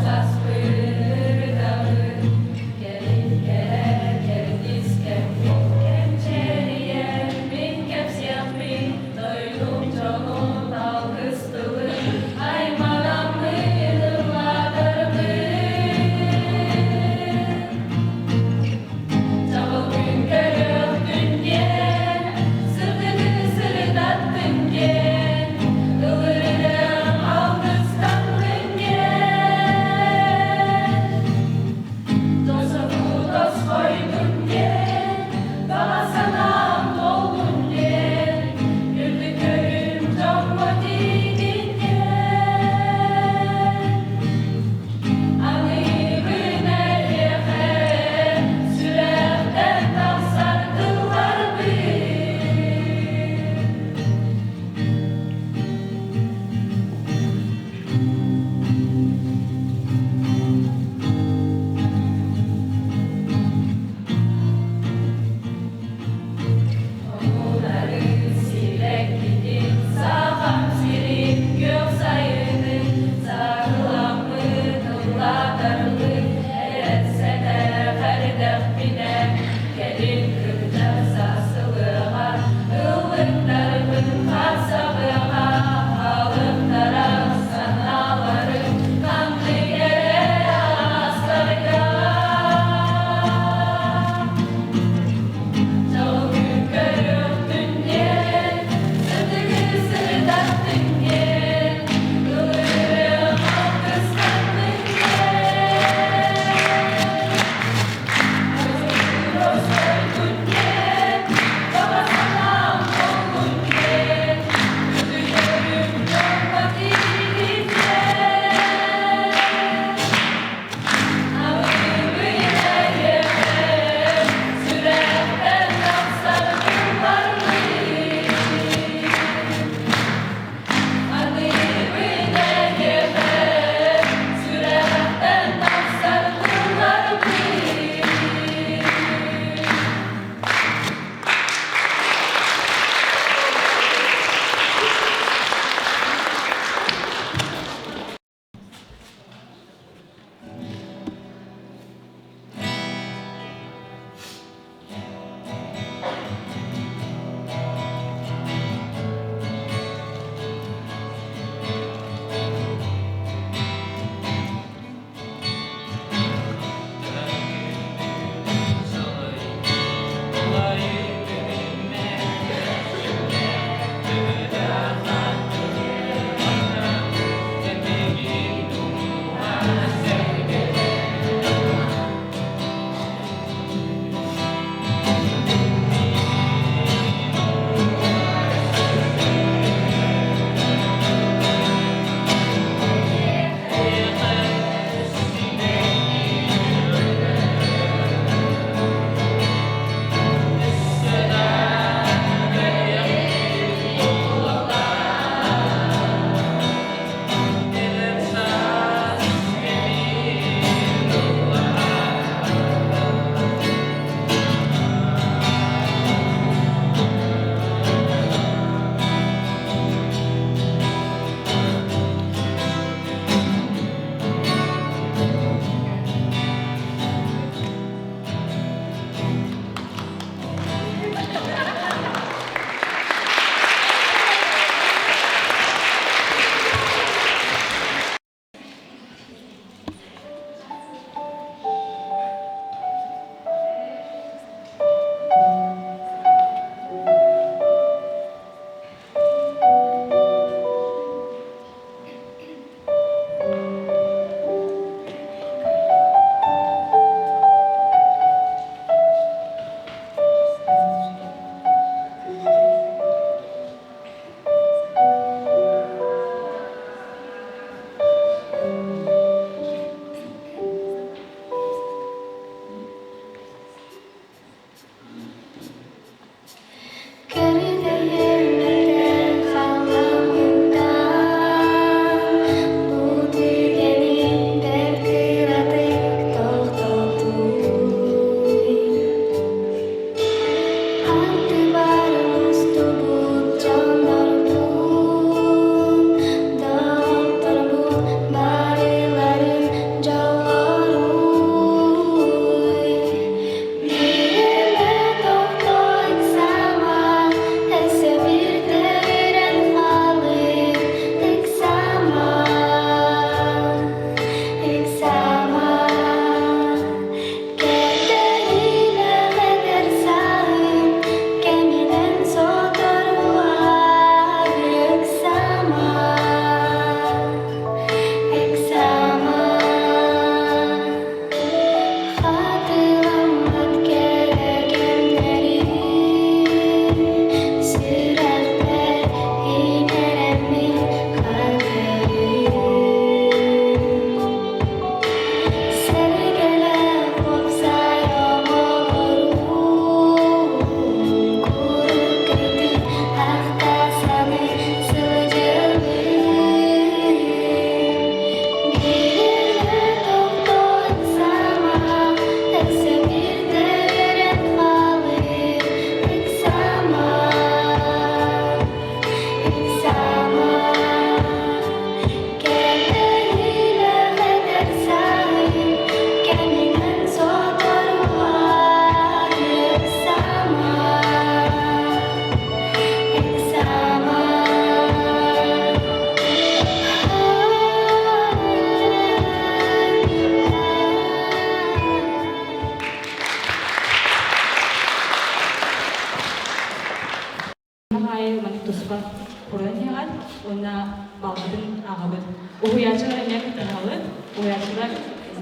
уонна баалбытын ааҕабыт. Уһуйааччылар эмиэ кыттыһалыт, уһуйааччылар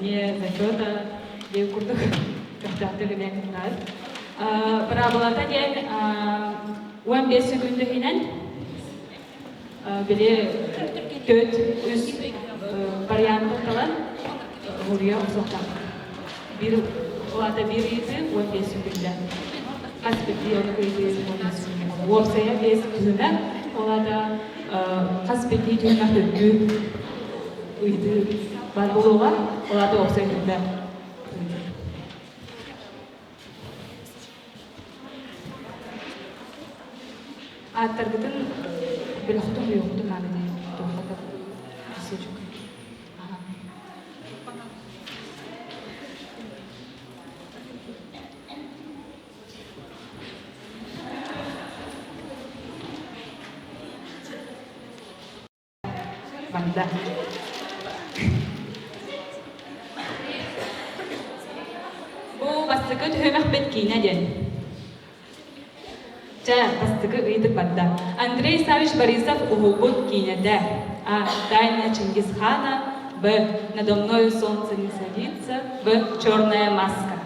эмиэ зачета диэн курдук көхтөөхтүк эмиэ кыттыһар. Быраабылата диэн 15 секунд иһинэн били төрт үс варианты талан уһуруйа охсуохтаах. Биир улаата биир ыйытыы 15 секунда. Хас биирдии оннук ыйытыы 15 секунда. Уопсайа 5 түһүмэх, ол аата хас биирдии түһүмэх төрдүү ыйытыы бар буолуоҕа, ол аата уопсай түһүмэх. Ааттаргытын бөлөхтөн уйуоххутун наада дии туохха да сучук. Барда. Бу бастакы түһүмэхпит киинэ диэн. Чэ, бастакы ыйытык барда. Андрей Савич Борисов уһулбут киинэтэ. А. Тайна Чингисхана. Б. Надо мною солнце не садится. В. Черная маска.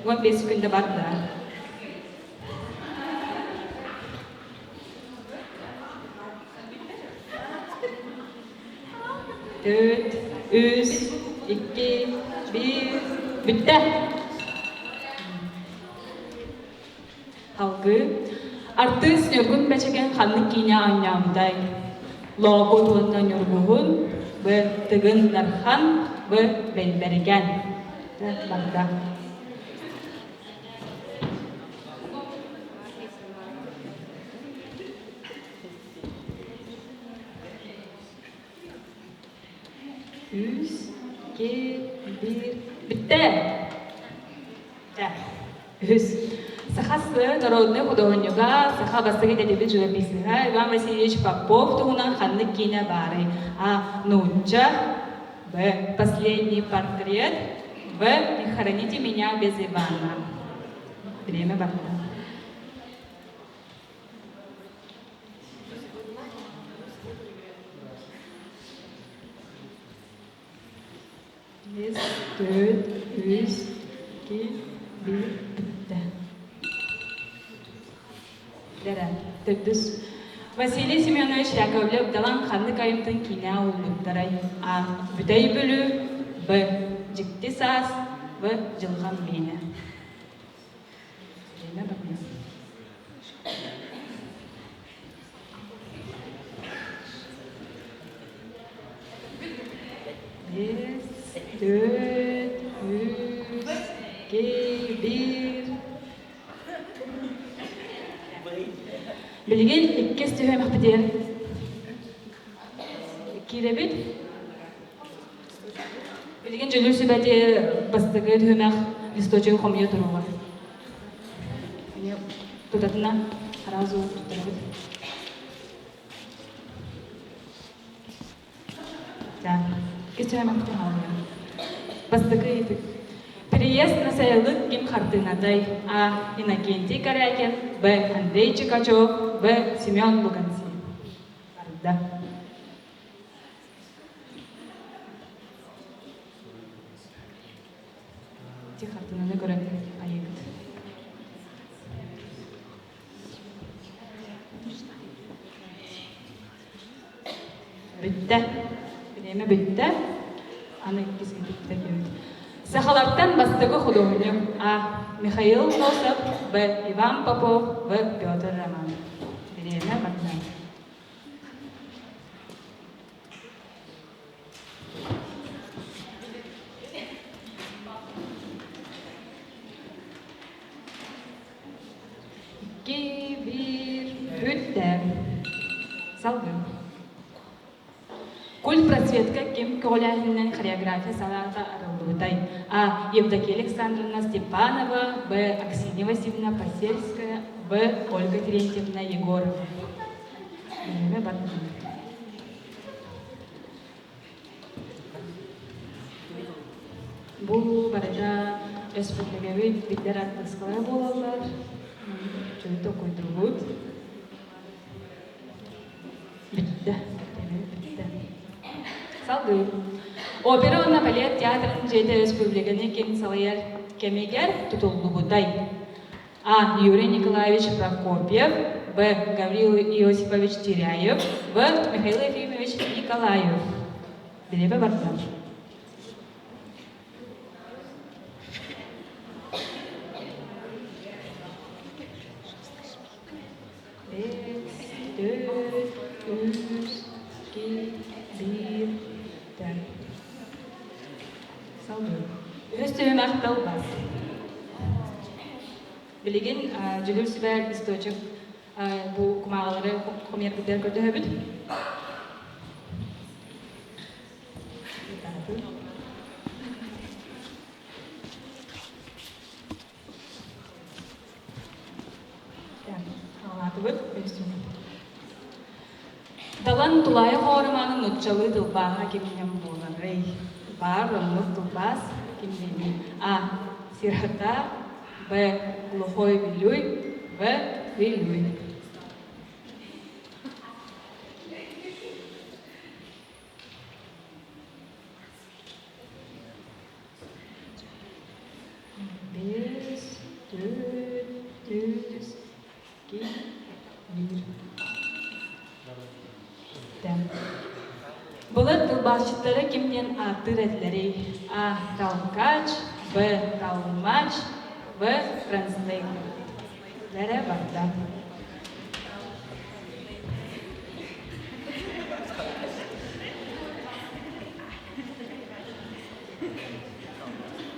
15 секунда барда. Төрт, үс, икки, биир, бүттэ. Салгыы. Артыыс Ньургун Бэчэкэн ханнык киинэ оонньообутай? Лоокут уонна Ньургуһун, Б. Тыгын Дархан, В. Бэйбэрикэн. Барда. Үс, икки, биир, бүттэ! Чэ, үһүс. Саха СССР народнай худуоһунньуга, саха бастакы идэтийбит живописеһа Иван Васильевич Попов туһунан ханнык киинэ баарый? А. Нуучча, Б. Последний портрет, В. Не хороните меня без Ивана. Время барда. Биэс, төрт, үс, икки, биир, бүттэ. Дэрэ, төрдүс. Василий Семенович Яковлев Далан ханнык айымтын киинэ уһулбуттарай? А. Бүтэй Бүлүү, Б. Дьикти саас, В. Дьылҕам миэнэ. Биэс, төрт, үс, икки, биир. Билигин иккис түһүмэхпитигэр киирэбит. Билигин дьүүллүүр сүбэти бастакы түһүмэх листочегы хомуйа туруоҕа. Тутатына сразу туттарабыт. Так, иккис түһүмэхпитин хааллыга. Бастакы ыйытык. Переезд на Сайылык ким хартыынатай? А. Иннокентий Корякин, Б. Андрей Чикачев, В. Семен Луганский. Барда. Ити хартыынаны көрөн айыгыт. Бүттэ. Бириэмэ бүттэ. Аны иккис бүттэ диэбит. Сахалартан бастакы худуоһунньук А. Михаил Носов, Б. Иван Попов, В. Петр Романов. Бириэмэ барда. Икки, биир, бүттэ. Салгыы. Культ просветка ким көҕүлээһининэн хореография салаата арыллыбытай? А. Евдокия Александровна Степанова, Б. Аксинья Васильевна Посельская, В. Ольга Терентьевна Егорова. Бириэмэ барда. Бу барыта республикабыт биллэр артыыскалара буолаллар. Үчүгэй толкуйдуубут. Салгыы. Опера уонна балет театрын дьиэтэ республиканы ким салайар кэмигэр тутуллубутай? А. Юрий Николаевич Прокопьев, Б. Гаврил Иосифович Теряев, В. Михаил Ефимович Николаев. Бириэмэ барда. Бэс, төрт, үс, икки, биир, тэн. Салгыы. Үһүс түһүмэх тылбаас. Билигин Дьүлүр сүбэ листочек бу кумааҕылары хомуйарбытыгар көрдөһөбүт. Аҕалаатыбыт Далан тулаайах оҕо нууччалыы тылбааһа киминэн буоларый? Баар оннук тылбаас кимнээний? А. Сирота Б. Глухой Вилюй В. Вилюй Биэс, төрт, үс, икки, биир. Былыр тылбаасчыттары ким диэн ааттыыр этилэрий? А. Толкач, Б. Толмач, В. Транслейтер. Лэрэ барда.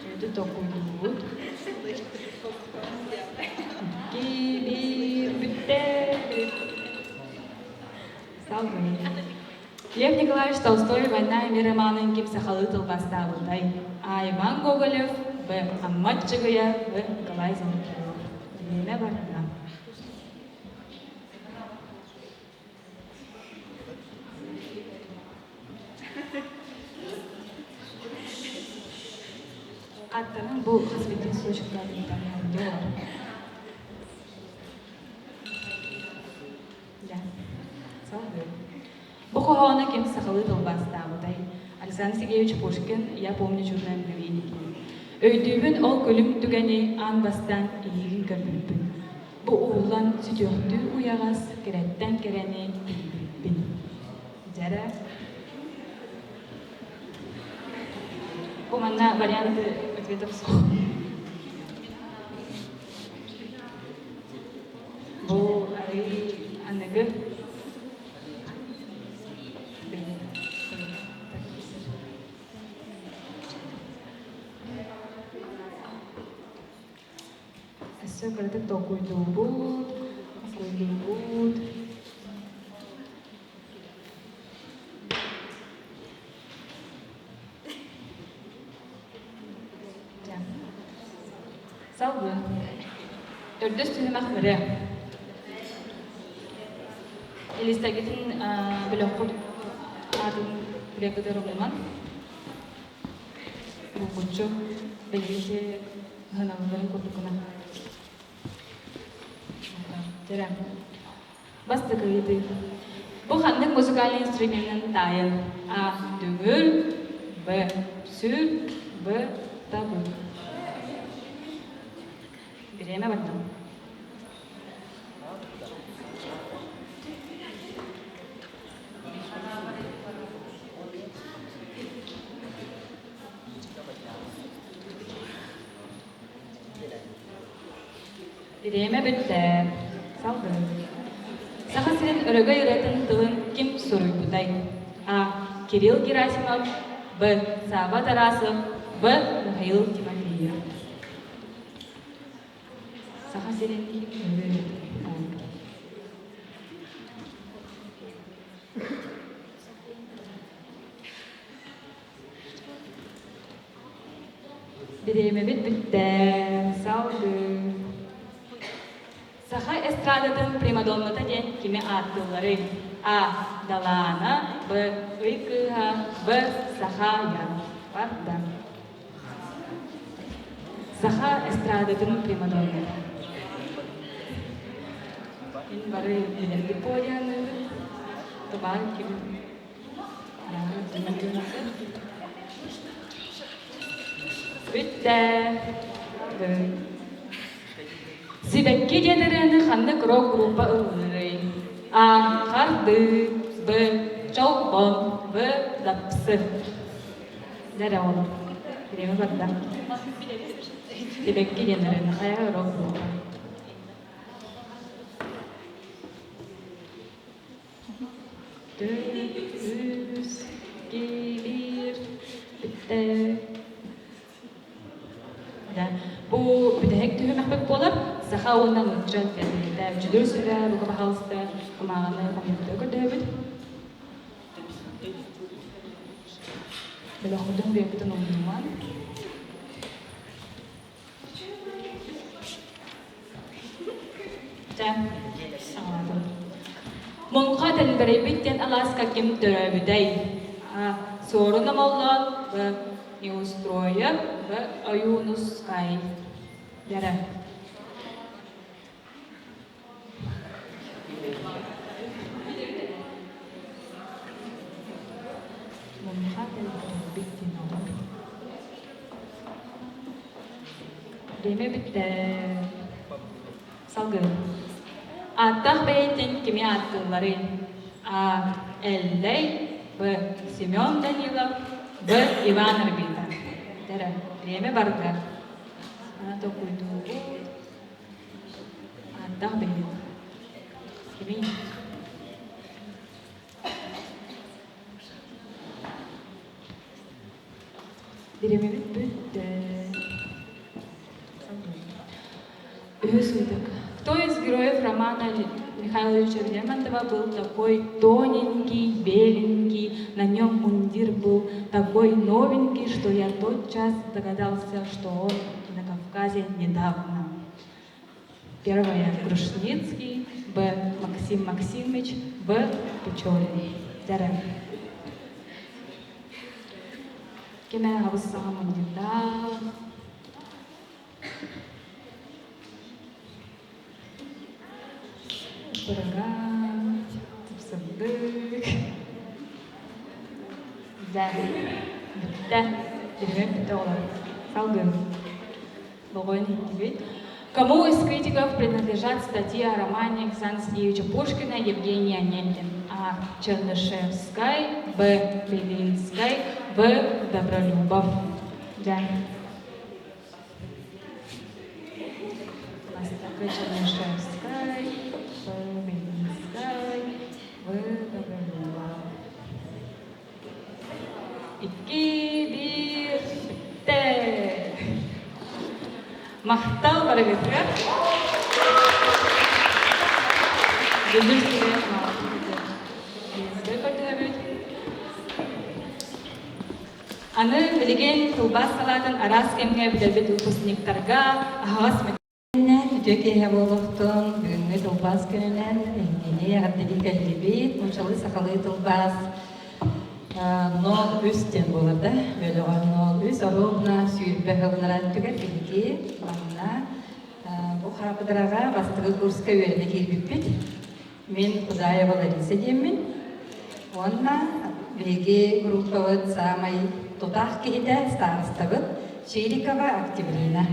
Дьүөтү токуйдуубут. Икки, биир, бүттэ. Салгыы. Лев Николаевич Толстой «Война и мир» романын ким сахалыы тылбаастаабытай? А. Иван Гоголев, Б. Аммат Чыгыйа, В. Николай Золотарев. Бириэмэ барда. Аттарын бу хас биирдии случайдарыгар Бу хоһоону ким сахалыы тылбаастаабытай? Александр Сергеевич Пушкин «Я помню чудное мгновение» Өйдүүбүн ол күлүм түгэни аан бастаан эйигин көрбүппүн. Бу ууллан сүтүөхтүү уйаҕас кэрэттэн кэрэни билбиппин. Дьэрэ. Бу манна варианты ответов суох. Бу арый аныгы Өссө кыратык толкуйдуубут, толкуйдуубут. Салгыы. Төрдүс түһүмэх ырыа. Илистэгитин бөлөххүт аатын билэргитигэр умнуман. Булгуччу бэлиэти ыһыналларын курдук гына. Дьэрэ. Бастакы ыйытыы. Бу ханнык музыкальнай инструменын таайан А. Дүҥүр Б. Сүр В. Табык. Бириэмэ барда. Бириэмэ бүттэ. Салгыы. Саха сирин өрөгөй ырыатын тылын ким суруйбутай? А. Кирилл Герасимов Б. Саба Тарасов В. Михаил Тимофеев. Саха сирин өрөгөй ырыатын Бириэмэбит бүттэ. Салгыы. Саха эстрадатын примадонната диэн кими ааттыылларый? А. Далаана, Б. Ый кыыһа, В. Саха Ян. Барда. Саха эстрадатын примадонната. Мин бары билэргит буолуохтаахпыт. Тубаан ким? Бүттэ. Сибэкки диэн ырыаны ханнык рок-группа ыллыырый? А. Хардыы Б. Чолбон В. Дапсы Дэрэ оҕолор. Бириэмэ барда. Сибэкки диэн ырыаны хайа рок-группа? Үс, киир, бүттэ. Бу бүтэһик түһүмэхпит буолар. Саха уонна нуучча тиэрминэтэ. Дьүлүр сүбэ, бука пожалуйста, кумааҕыны хомуйбута көрдөһөбүт. Бөлөхпүтүн бүөппүтүн умнуман. Чэ, саҥалаатым. Муҥха тэлбэрэйбит диэн алааска ким төрөөбүтэй? А. Суорун Омоллоон, Б. Неустроев, В. Ойуунускай. Дэрэ. Муҥха тэлбэрэйбит диэн оҕо. Бириэмэ бүттэ. Салгыы. Ааттаах бэйэтин кими ааттыылларый? А. Эллэй, Б. Семен Данилов, В. Иван Арбита. Дэрэ, бириэмэ барда. Ана толкуйдуубут. Ааттаах бэйэтин. Кимий? Бириэмэбит бүттэ. Үһүс ыйытык. Кто из героев романа Михайловича Лермонтова был такой тоненький, беленький, на нем мундир был такой новенький, что я тотчас догадался, что он на Кавказе недавно. Первое – Грушницкий, Б. Максим Максимович, В. Печорин. Дәрі. Кеме хабыс саҕа мундирдаах. Бырага, тупсардык. Дьэ, бүттэ. Билимэт бүттэ оҕолор. Салгын. Боҕойун иһиттибит. Кому из критиков принадлежат статьи о романе Александра Сергеевича Пушкина Евгений Онегин? А. Чернышевскай, Б. Белинскай, В. Добролюбов. Дьэ. Бастакы Чернышевскай, Б. Белинскай, В. Добролюбов. Икки, биир, бүттэ. Махтал барыгытыгар. Бүгүн сире көрдөһөбүт. Аны билигин тылбаас салаатын араас кэмҥэ бүтэрбит выпускниктарга аһаҕас Үтүө киэһэ буолуохтун, бүгүҥҥү тылбаас күнүнэн эһигини эҕэрдэлии кэллибит. Нууччалыы сахалыы тылбаас 03 диэн буолар да, бөлөҕө 03 оруобуна 20 сыллара өттүгэр биһиги манна бу хаапыдыраҕа бастакы курска үөрэнэ киирбиппит. Мин Кудаева Лариса диэммин уонна биһиги группабыт саамай тутаах киһитэ старостабыт Чирикова Октябрина.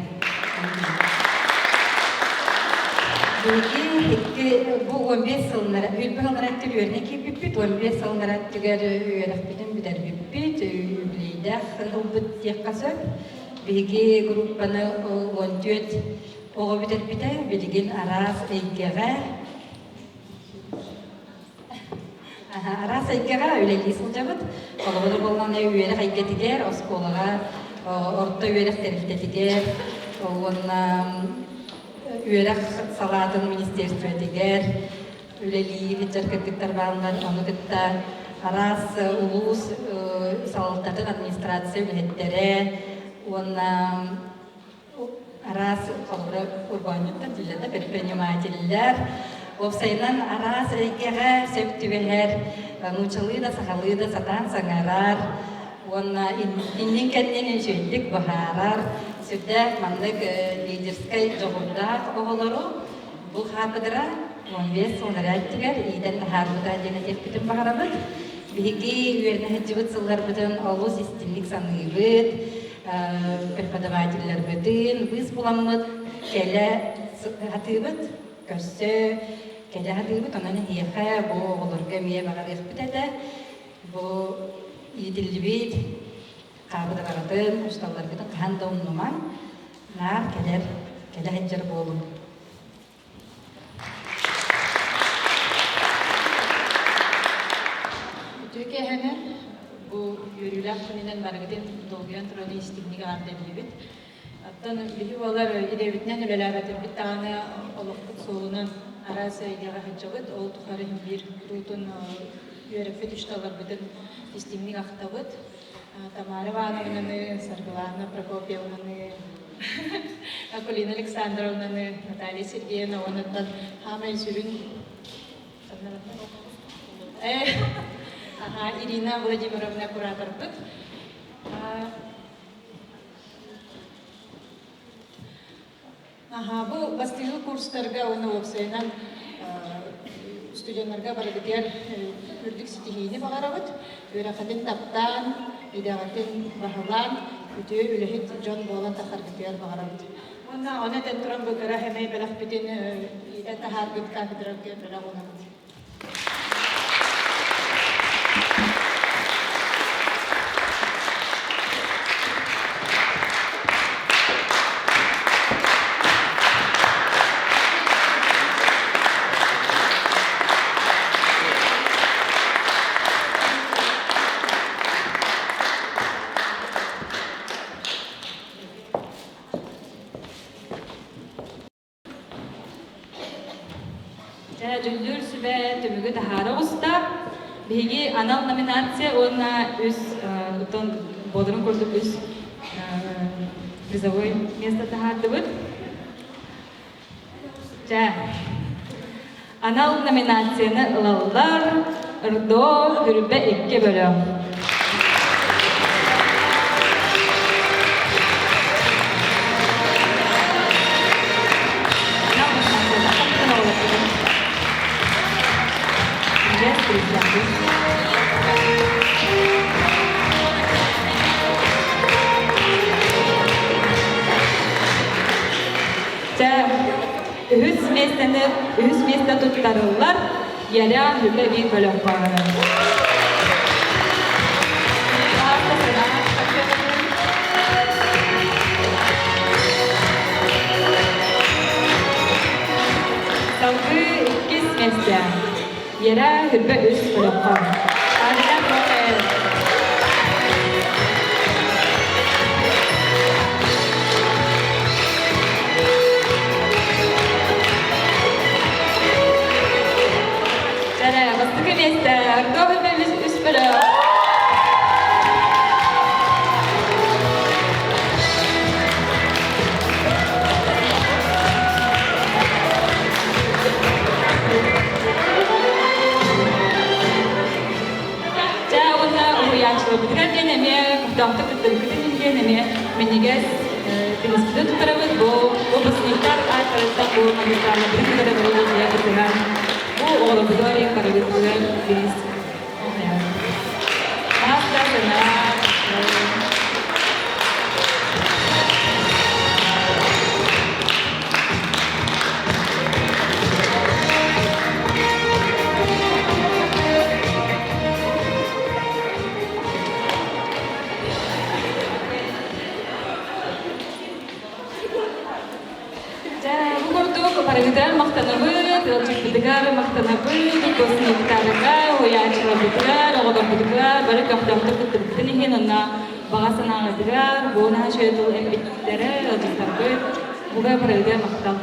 Биһиги икки бу 15 сыллара, үөрбэ сыллара өттүгэр үөрэнэ киирбиппит, 15 сыллара өттүгэр үөрэхпитин бүтэрбиппит, үбүлүөйдээх ылбыт диэххэ сөп. Биһиги группаны 14 Оҕо бүтэрбитэ билигин араас эйгэҕэ араас эйгэҕэ үлэлии сылдьабыт. Холобура буоллаҕына үөрэх эйгэтигэр, оскуолаҕа, орто үөрэх тэрилтэтигэр уонна үөрэх салаатын министерствотигэр үлэлии сылдьар кыргыттар бааллар. Ону кытта араас улуус салалтатын администрация үлэһиттэрэ уонна араас холобура урбаанньыттар дьиэлэрэ предпринимателлэр уопсайынан араас эйгэҕэ сөп түбэһэр нууччалыы да сахалыы да сатаан саҥарар уонна иннин кэннин үчүгэйдик быһаарар сүрдээх маннык лидерскэй дьоҕурдаах оҕолору бу хаапыдыра 15 сыл иитэн таһаарбыта диэн этиэхпитин баҕарабыт. Биһиги үөрэнэ сылдьыбыт сылларбытын олус истинник саныыбыт, преподавателлэрбитин быыс буламмыт кэлэ сатыыбыт, көрсө кэлэ сатыыбыт. Онон эһиэхэ бу оҕолорго эмиэ баҕарыахпыт этэ. Бу иитиллибит хаабыдаларгытын, учууталларгытын хаһан да умнумаҥ, наар кэлэр, кэлэ сылдьар буолуҥ. Үтүө киэһэнэн бу үөрүүлээх күнүнэн барыгытын долгуйан туран истиҥник эҕэрдэлиибит. Оттон биһи буолар идэбитинэн үлэлээбэтэрбит даҕаны олохпут суолунан араас эйгэҕэ сылдьабыт. Ол тухары иһин биир куруутун үөрэппит учууталларбытын истиҥник ахтабыт. Тамара Ивановнаны, Саргылана Прокопьевнаны, Акулина Александровнаны, Наталья Сергеевна уонна хаамай сүрүн Ирина Владимировна кураторбыт. Аха, бу бастыҥы курстарга уонна уопсайынан студеннарга барыгытыгар үрдүк ситиһиини баҕарабыт. Үөрэххитин таптаан, идэҕитин баһылаан, үтүө үлэһит дьон буолан тахсаргытыгар баҕарабыт. Уонна ону этэн туран бу кыра сэмэй бэлэхпитин иитэн таһаарбыт кафедрарга бэлэх уунабыт. Дьэ, дьүүллүүр сүбэ түмүгү таһаара оҕуста. Биһиги анал номинация уонна үс оттон буоларын курдук үс призовой место таһаардыбыт. Дьэ, анал номинацияны ылаллар РДО Хүрбэ икки бөлөх. Үһүс миэстэни үһүс миэстэ туттарыллар Яря Хүбэ биир бөлөх баара. Салгыы иккис миэстэ. Яра Хүбэ үс бөлөххө. Чэрэ, бастакы миэстэ Артур үс бөлөх. Дьэ, уонна уһуйааччыларбытыгар диэн эмиэ көхтөөхтүк кыттыбыккытын диэн эмиэ минньигэс тыныспытын туттарабыт. Бу выпускниктар ааттарыттан бу магистраларбытын кытары бары бииргэ кыттыһан бу оҕолорбутугар барыбытыгар биис Маста сына Дьэ, бу курдук барыгытыгар махтанабыт, ыалдьыппытыгар махтанабыт, выпускниктарга, уһуйааччыларбытыгар, оҕолорбутугар бары көхтөөхтүк кыттыбыккытын иһин уонна баҕа санааҕытыгар бу наһаа үчүгэй тыл эппиттэрэ, ыалдьыттарбыт буга барыгытыгар махтал.